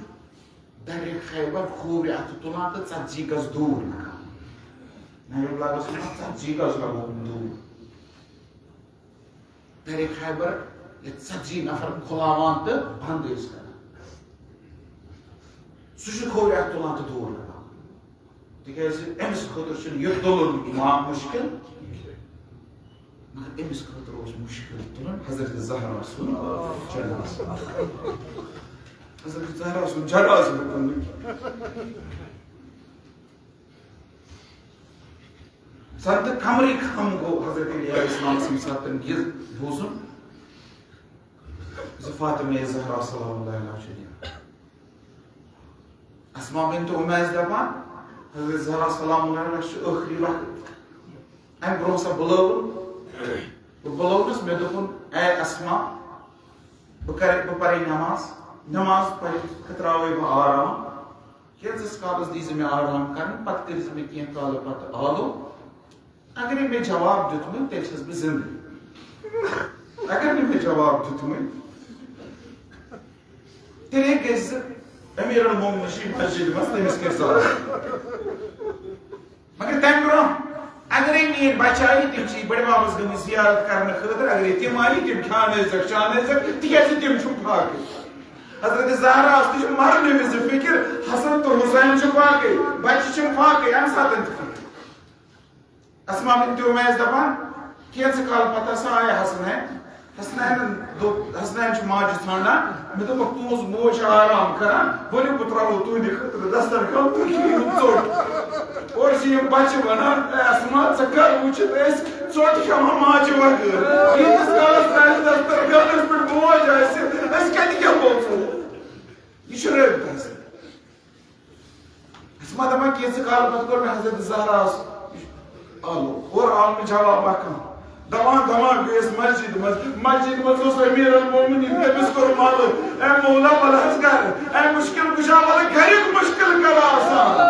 درِ خیبر کھوورِ اَتھٕ تُلان تہٕ ژتجی گز دوٗر لگان۔ نبی اللہ صلی اللہ علیہ وسلم ژتجی گز لگووُن دوٗر۔ درِ خیبر یتھ ژتجی نفر کھُلاوان تہٕ بند ٲسۍ کران۔ سُہ چھُ کھوورِ اَتھٕ تُلان تہٕ دوٗر لگان۔ تِکیٛازِ أمِس خٲطرٕ چھُنہٕ یہِ تُلُن ما مُشکِل، مگر أمِس خٲطرٕ اوس مُشکِل تُلُن حضرت زہرا سُنٛد جنازٕ۔ حضرت زہرا سُنٛد جنازٕ ہیوٚکُن نہٕ کینٛہہ۔ زن تہٕ کمرٕے خم گوٚو حضرت علی علیہ السلام سٕنٛدِ ساتہٕ یہِ بوٗزُن زِ فاطمہ زہرا سلام اللہ علیہا چھِ نیران۔ اسما بنت امیس دپان، حضرت زہرا سلام اللہ علیہا چھُ ٲخری وقت۔ امہِ برونٛہہ سۄ بُلٲوٕن، بہٕ بُلٲونس، مےٚ دوٚپُن، اے اسما، بہٕ کرٕ، بہٕ پرے نماز، نماز پٔرِتھ کتراوے بہٕ آرام، کینٛژس کالس دیٖزِ مےٚ آرام کرنہٕ، پتہٕ کٔرزِ مےٚ کینٛہہ کالہٕ پتہٕ آلو۔ اگرے مےٚ جواب دیُتمُے، تیٚلہِ چھَس بہٕ زِندٕ۔ اگر نہٕ مےٚ جواب دیُتمُے، تیٚلے گژھِ زِ امیر المومنین چھِ مسجد منٛز، تٔمِس کیٛاہ ضروٗرت؟ مگر تَمہِ برٛونٛہہ اگرے میٛٲنۍ بچہٕ آیہِ، تِم چھِ بٔڈِ ببس گٔمٕتۍ زیارت کرنہٕ خٲطرٕ، اگرے تِم آیہِ، تِم کھیٛانٲوزٮ۪کھ، چاونٲوزٮ۪کھ، تِکیٛازِ تِم چھِم فاقے۔ حضرت زہرا ٲس، تہِ چھِ مرنہٕ وِزِ فِکر، حسن تہٕ حسین چھِ فاقے، بچہٕ چھِم فاقے، اَمہِ ساتہٕ تہِ فِکر۔ اسما بنت امیس دپان، کینٛژھٕ کال پتہٕ ہسا آیہِ حسنین۔ حسنینن دوٚپ، حسنین چھُ ماجہِ ژھانڈان۔ مےٚ دوٚپُکھ، تُہنٛز موج چھِ آرام کران، ؤلِو بہٕ ترٛاوو تُہنٛدِ خٲطرٕ دسترخوان، تُہۍ کھیٚیِو ژوٚٹ۔ اورٕ چھِ یِم بچہِ ونان، اے اسما، ژٕ کر وٕچھِتھ أسۍ ژوٚٹ کھٮ۪وان ماجہِ وغٲر؟ ییٖتِس کالس نہٕ اَسہِ دسترخوانس پٮ۪ٹھ موج آسہِ، أسۍ کتہِ کھٮ۪مو ژوٚٹ؟ یہِ چھُ رٲبطہٕ حسن۔ اسہِ ما دپان کینٛژھٕ کالہٕ پتہٕ کوٚر مےٚ حضرت زہراہس آلو، اورٕ آو نہٕ جوابا کانٛہہ۔ دوان دوان گٔیَس مسجد منٛز، مسجد منٛز اوس امیر المومنین، تٔمِس کوٚر معلوم، اے مولا، وَلہٕ حظ گرٕ، اے مُشکِل کُشا، وَلہٕ گریُک مُشکِل کَرٕ آسان۔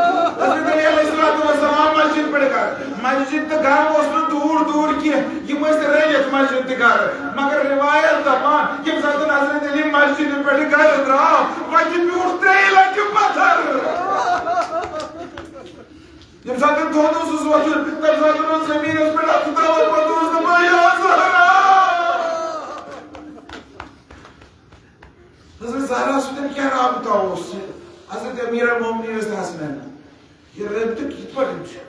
حضرت علی علیہ الصلوۃ والسلام مسجد پٮ۪ٹھ گرٕ، مسجد تہٕ گرٕ اوس نہٕ دوٗر دوٗر کینٛہہ، یِم ٲسۍ رٔلِتھ مسجد تہٕ گرٕ۔ مگر روایت دپان، ییٚمہِ ساتہٕ حضرت علی مسجد پٮ۪ٹھ گرٕ درٛاو، وتہِ بیوٗٹھ ترٛیٚیہِ لٹہِ پتھر۔ ییٚمہِ ساتہٕ تھوٚد اوسُس وۄتھُن، تَمہِ ساتہٕ اوس زٔمیٖنَس پٮ۪ٹھ اَتھٕ ترٛاوان، پَتہٕ اوس دَپان، "یا زہرا!" حضرت زہرا سۭتۍ کیٛاہ رابطہ اوس یہِ؟ حضرت امیر المومنین ٲسۍ حسنین۔ یہِ رٲبطہٕ کِتھ پٲٹھۍ چھُ؟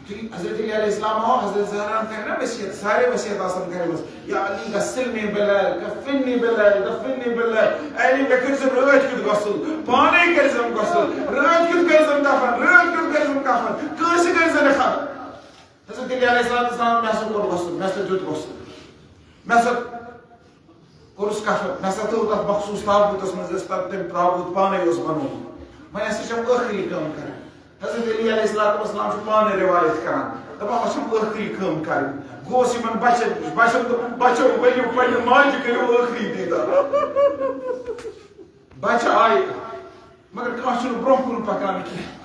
یُتھُے حضرت علی علیہ السلام آو، حضرت زہرا ہن کَرِ نا وصیت، سارے وصیت آسان کَرِمَژ، یا علی غسلنی باللیل، کفنی باللیل، دفنی باللیل۔ اے علی، مےٚ کٔرۍزِ رٲتھ کیُتھ غسل، پانے کٔرۍزٮ۪م غسل، رٲتھ کیُتھ کٔرۍزٮ۪م دفن، رٲتھ کیُتھ کٔرۍزٮ۪م کفن، کٲنٛسہِ کٔرۍزٮ۪م نہٕ خبر۔ حضرت علی علیہ السلام، مےٚ ہسا کوٚر غسل، مےٚ ہسا دیُت غسل، مےٚ ہسا کوٚرُس کفن، مےٚ ہسا تھٲو تتھ مخصوٗص تابوٗتس منٛز، یۄس تتھ تٔمۍ تابوٗت پانے اوس بنوومُت۔ وۄنۍ ہسا چھم ٲخری کٲم کرٕنۍ۔ حضرت علی علیہ الصلوۃ والسلام چھُ پانے روایت کران، دپان، وۄنۍ چھم ٲخری کٲم کرٕنۍ۔ گوس یِمن بچن نِش، بچن دوٚپُن، بچو، ؤلِو پننہِ ماجہِ کٔرِو ٲخری دیدار۔ بچہِ آیہِ، مگر کانٛہہ چھُنہٕ برٛونٛہہ کُن پکان کینٛہہ۔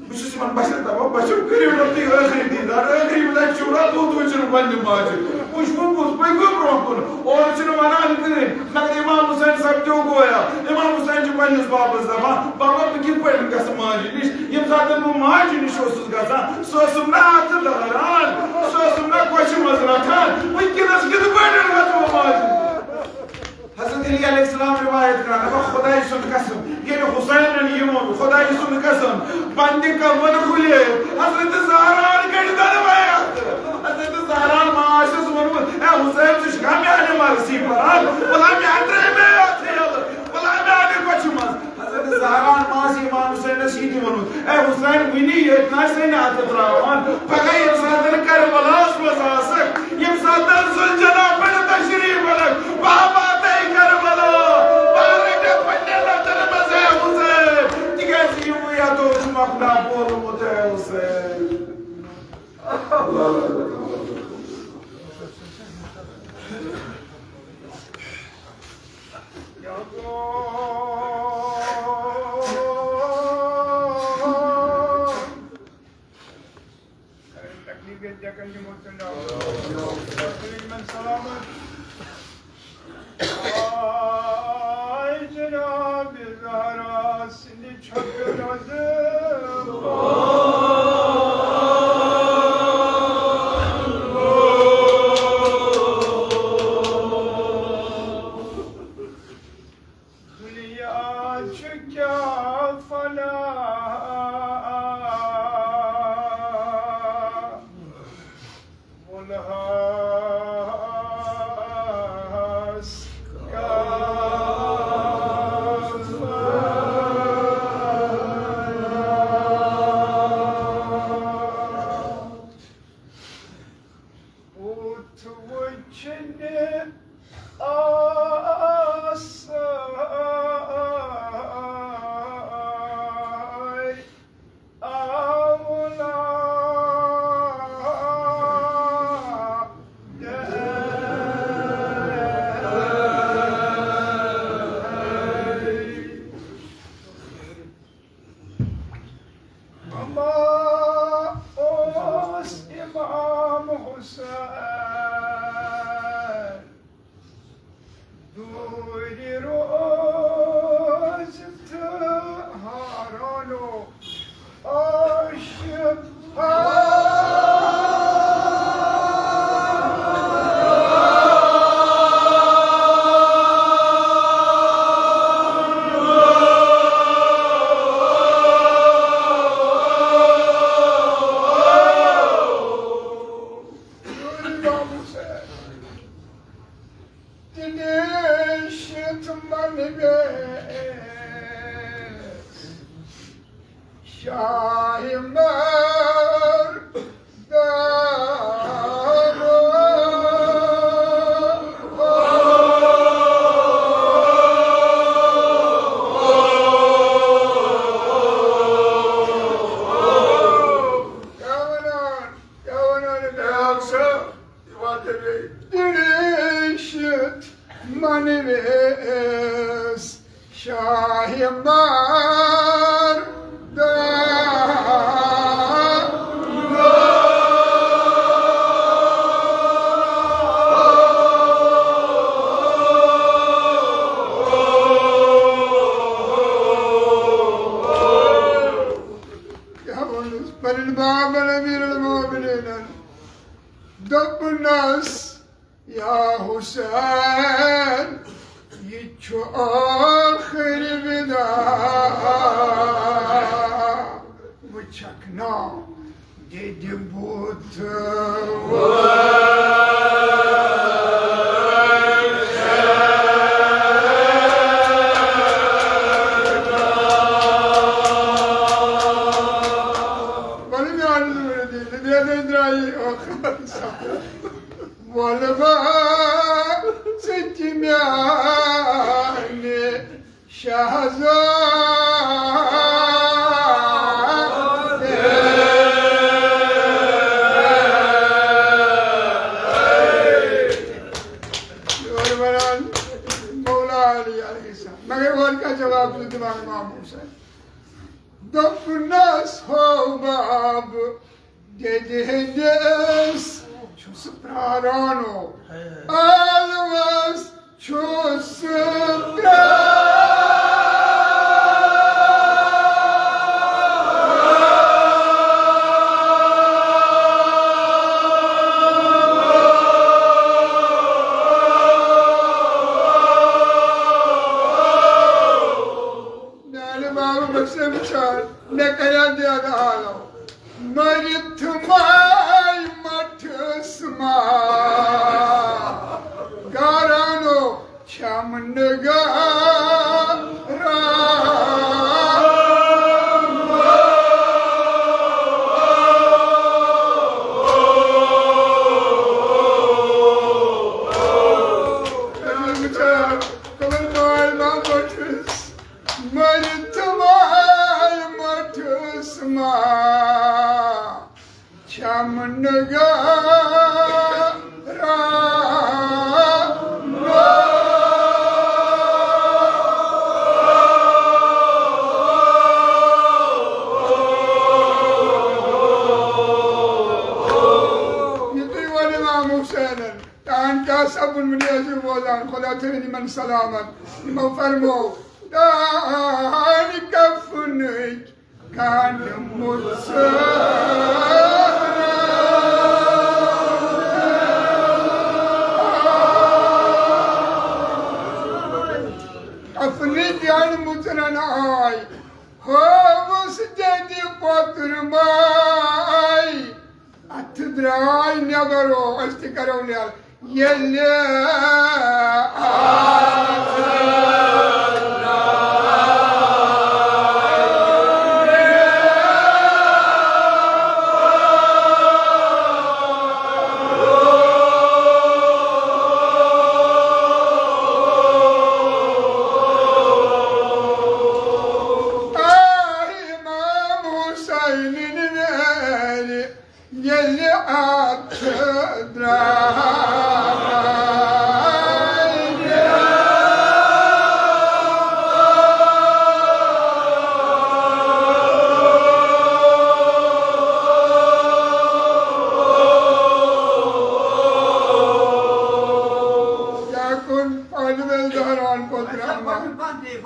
بہٕ چھُس یِمن بچن دپان، بچو، کٔرِو نا تُہۍ ٲخری دیدار، ٲخری لٹہِ چھُو نا تُہۍ، تُہۍ چھِنہٕ پننہِ ماجہِ۔ وٕچھ، وۄنۍ کُس، پٔکِو برٛونٛہہ کُن۔ اورٕ چھِنہٕ ونان کٕہٕنۍ، مگر امام حسین سمجھو گویا۔ امام حسین چھُ پننِس بابس دپان، بابا، بہٕ کِتھ پٲٹھۍ گژھٕ ماجہِ نِش؟ ییٚمہِ ساتہٕ بہٕ ماجہِ نِش اوسُس گژھان، سۄ ٲسٕم نہ اتھٕ داران، سۄ ٲسٕم نہ کۄچھِ منٛز رٹان، وٕنکیٚنس کِتھ پٲٹھۍ گژھٕ بہٕ ماجہِ نِش؟ حضرت علی علیہ السلام روایت کران، دپان، خداے سُنٛد قسم، ییٚلہِ حسینن یہِ ووٚن، خداے سُنٛد قسم، بندِ کفن کھُلے، حضرت زہران کٔڑۍ دۄنوَے اَتھٕ۔ حضرت زہران ما آسٮ۪س ووٚنمُت، اے حسین، ژٕ چھُکھا میانہِ مرضی پران؟ ولا مےٚ ترٛٲے مےٚ اَتھٕ یَلہٕ، ولا میانہِ کۄچھِ منٛز۔ حضرت زہران ما آسہِ امام حسینس یہِ تہِ ووٚنمُت، اے حسین، وُنی ییٚتہِ نہ آسہِ نہٕ اَتھٕ ترٛاوان، پگاہ ییٚمہِ ساتہٕ کربلاہس منٛز آسکھ، ییٚمہِ ساتہٕ ذوالجناح پٮ۪ٹھ تشریف انکھ، بہٕ ہا واتے کربلا، بہٕ ہا رٹکھ پننہِ لتہٕ تکلیف ییٚتہِ دٮ۪کَن دِمو ژٕ ناو۔ تُلِو یِمَن سلامت۔ آے جناب زہرا سٕنٛدِ چھۄکہٕ رَزٕ۔ دُنیا چھُ کیٛاہ فنا، وُلہَس کیٛاہ فنا۔ بُتھ وٕچھنہِ آسہٕ آولادِ۔ اما اوس امام حسین دوٗرِ روزِ تہٕ حٲرانو عاشق۔ تنیشت من ویس شاہ مردانو۔ کیٛاہ وَنان، کیٛاہ وَنان، کیٛاہ وَنان؟ دِریشت من ویس شاہ مردان۔ کیٛاہ ووٚنُس پنٕنۍ بابن، امیر المومنینن؟ دوٚپنس، یا حسین، یہِ چھُ ٲخری وداع۔ وٕچھکھ نا، دِدِ بُتھ وَلہٕ میٛانہِ زُورِ دِنہِ، دِنہِ درٛایی ٲخٕر۔ وَلہٕ ما ژٕ تہِ میٛانہِ شہزادِ۔ یورٕ وَنان مولا علی علیہ السلام۔ مگر اورٕ کیٛاہ جواب چھُ دِوان امام حسین؟ دوٚپنَس، ہو باب، دٮ۪دِ ہٕنٛدِس چھُس پرٛاران، او ٲلوَس چھُس پرٛاران۔ میانہِ بابہٕ بہٕ چھُسے وٕچھان، مےٚ کَریٛاو دٮ۪د عالم۔ مٔرِتھ ماے مٹھس ما گارانو چھم نگاران۔ مٔرِتھ ماے مٹھس ما چھم نگاران۔ یِمن سلامت، یِمو فرمو، دانہِ کفنٕکۍ گنٛڈ مُژران۔ کفنٕکۍ گنٛڈ مُژران آے، ہٲوٕس دٮ۪دِ پوٚتُر ماے۔ اتھٕ درٛاے نٮ۪بر، او، أسۍ تہِ کرو نیرٕ۔ ییٚلہِ آے امام حسینٕنۍ ویرِ، ییٚلہِ اتھٕ درٛاے۔ کیٛاہ کوٚر فاطمہ زہرا ہن پوٚتُر احمد؟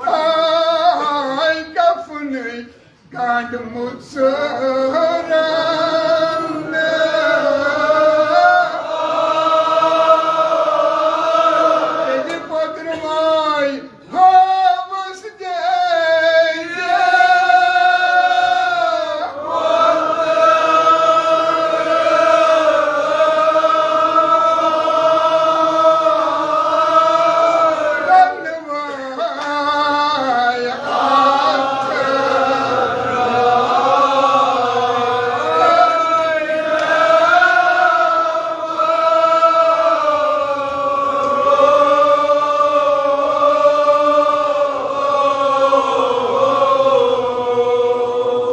آے کفنٕکۍ گنٛڈ مُژران۔ ییٚلہِ پوٚتُر ماے ہٲوٕس دٮ۪دِ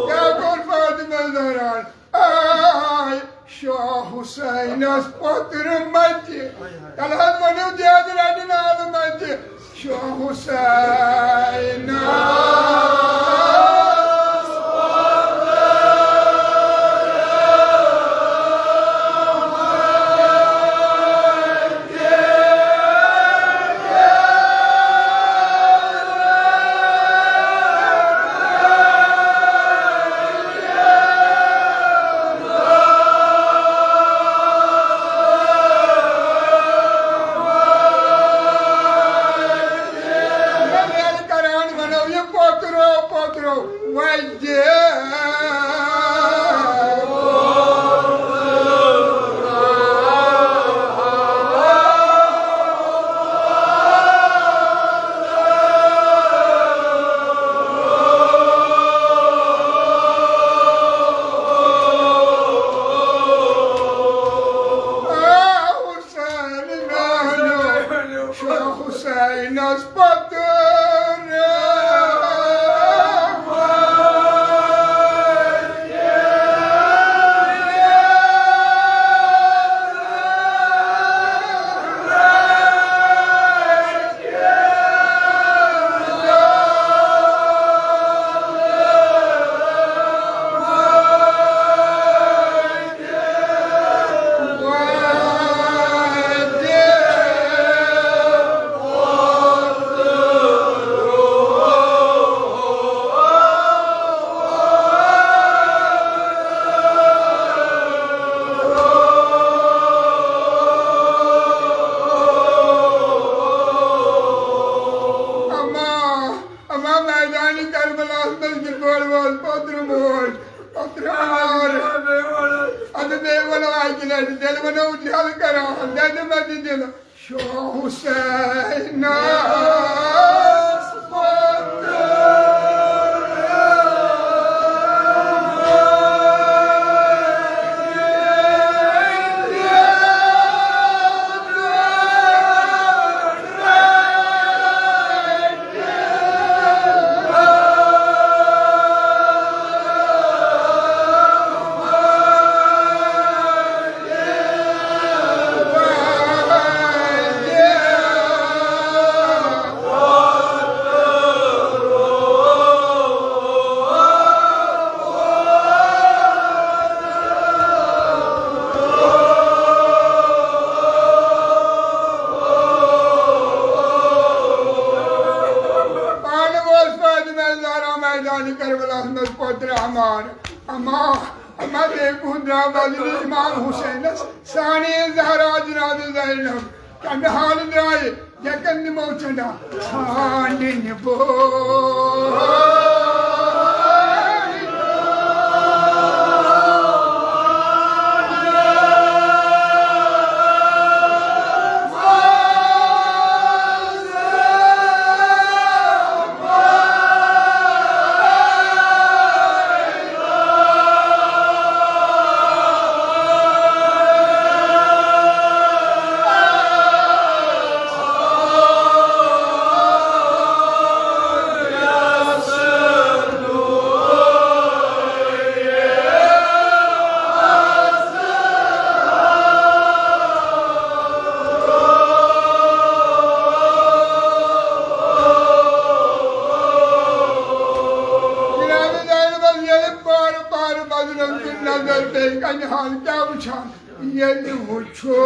کیٛاہ کوٚر فاطمہ زہرا ہن؟ آے شاہ حسینس پوٚتُر متہِ۔ تلہٕ حظ ؤنِو دٮ۪د رٹہِ نالہٕ متہِ۔ شاہ حسینس کران ونو یہِ پوٚترو، پوٚترو وجہ۔ حسین میانیو، شاہ حسینس پتہٕ۔ اما، اما میدان کربلاہس منٛز یہِ گۄڈٕ وول پوٚتُر موج، پوٚتُر آر۔ اَدٕ بیٚیہِ وَنو اَکہِ لَٹہِ، تیٚلہِ وَنو جل کران، دَدِ مَدِ دِل۔ شاہ حسینس پوٚتُر۔ زہرا میدان کربلاہس منٛز پوٚتُر امان۔ اما، اما بیٚیہِ کُن درٛاو وزنہِ امام حسینس سانہِ زہرا جناب زینب۔ کمہِ حالہٕ درٛایہِ؟ یَکن نِمو چنڈا ژھانٛڈٕنۍ بوے۔ جناب زینبس ییٚلہِ پارٕ پارٕ بدنن کُن نظر پیٚیہِ، کنہِ حال کیٛاہ وٕچھان؟ ییٚلہِ وٕچھو۔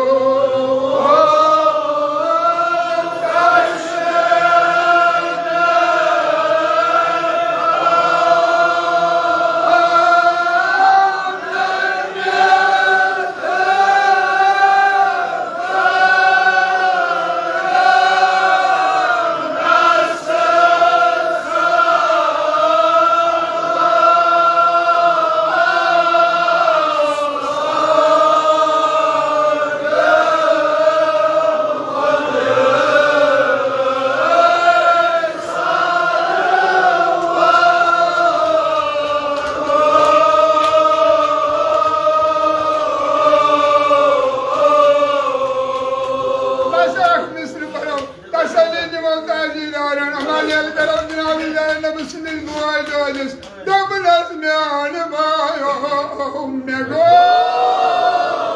بس اکھ مصرٕ پرو، تسلی دِمو تعزیٖدارن، اما ییٚلہِ کرو جناب زینب سٕنٛدِس بوے دٲدِس، دوٚپنس میانہِ بایو، مےٚ گوٚو۔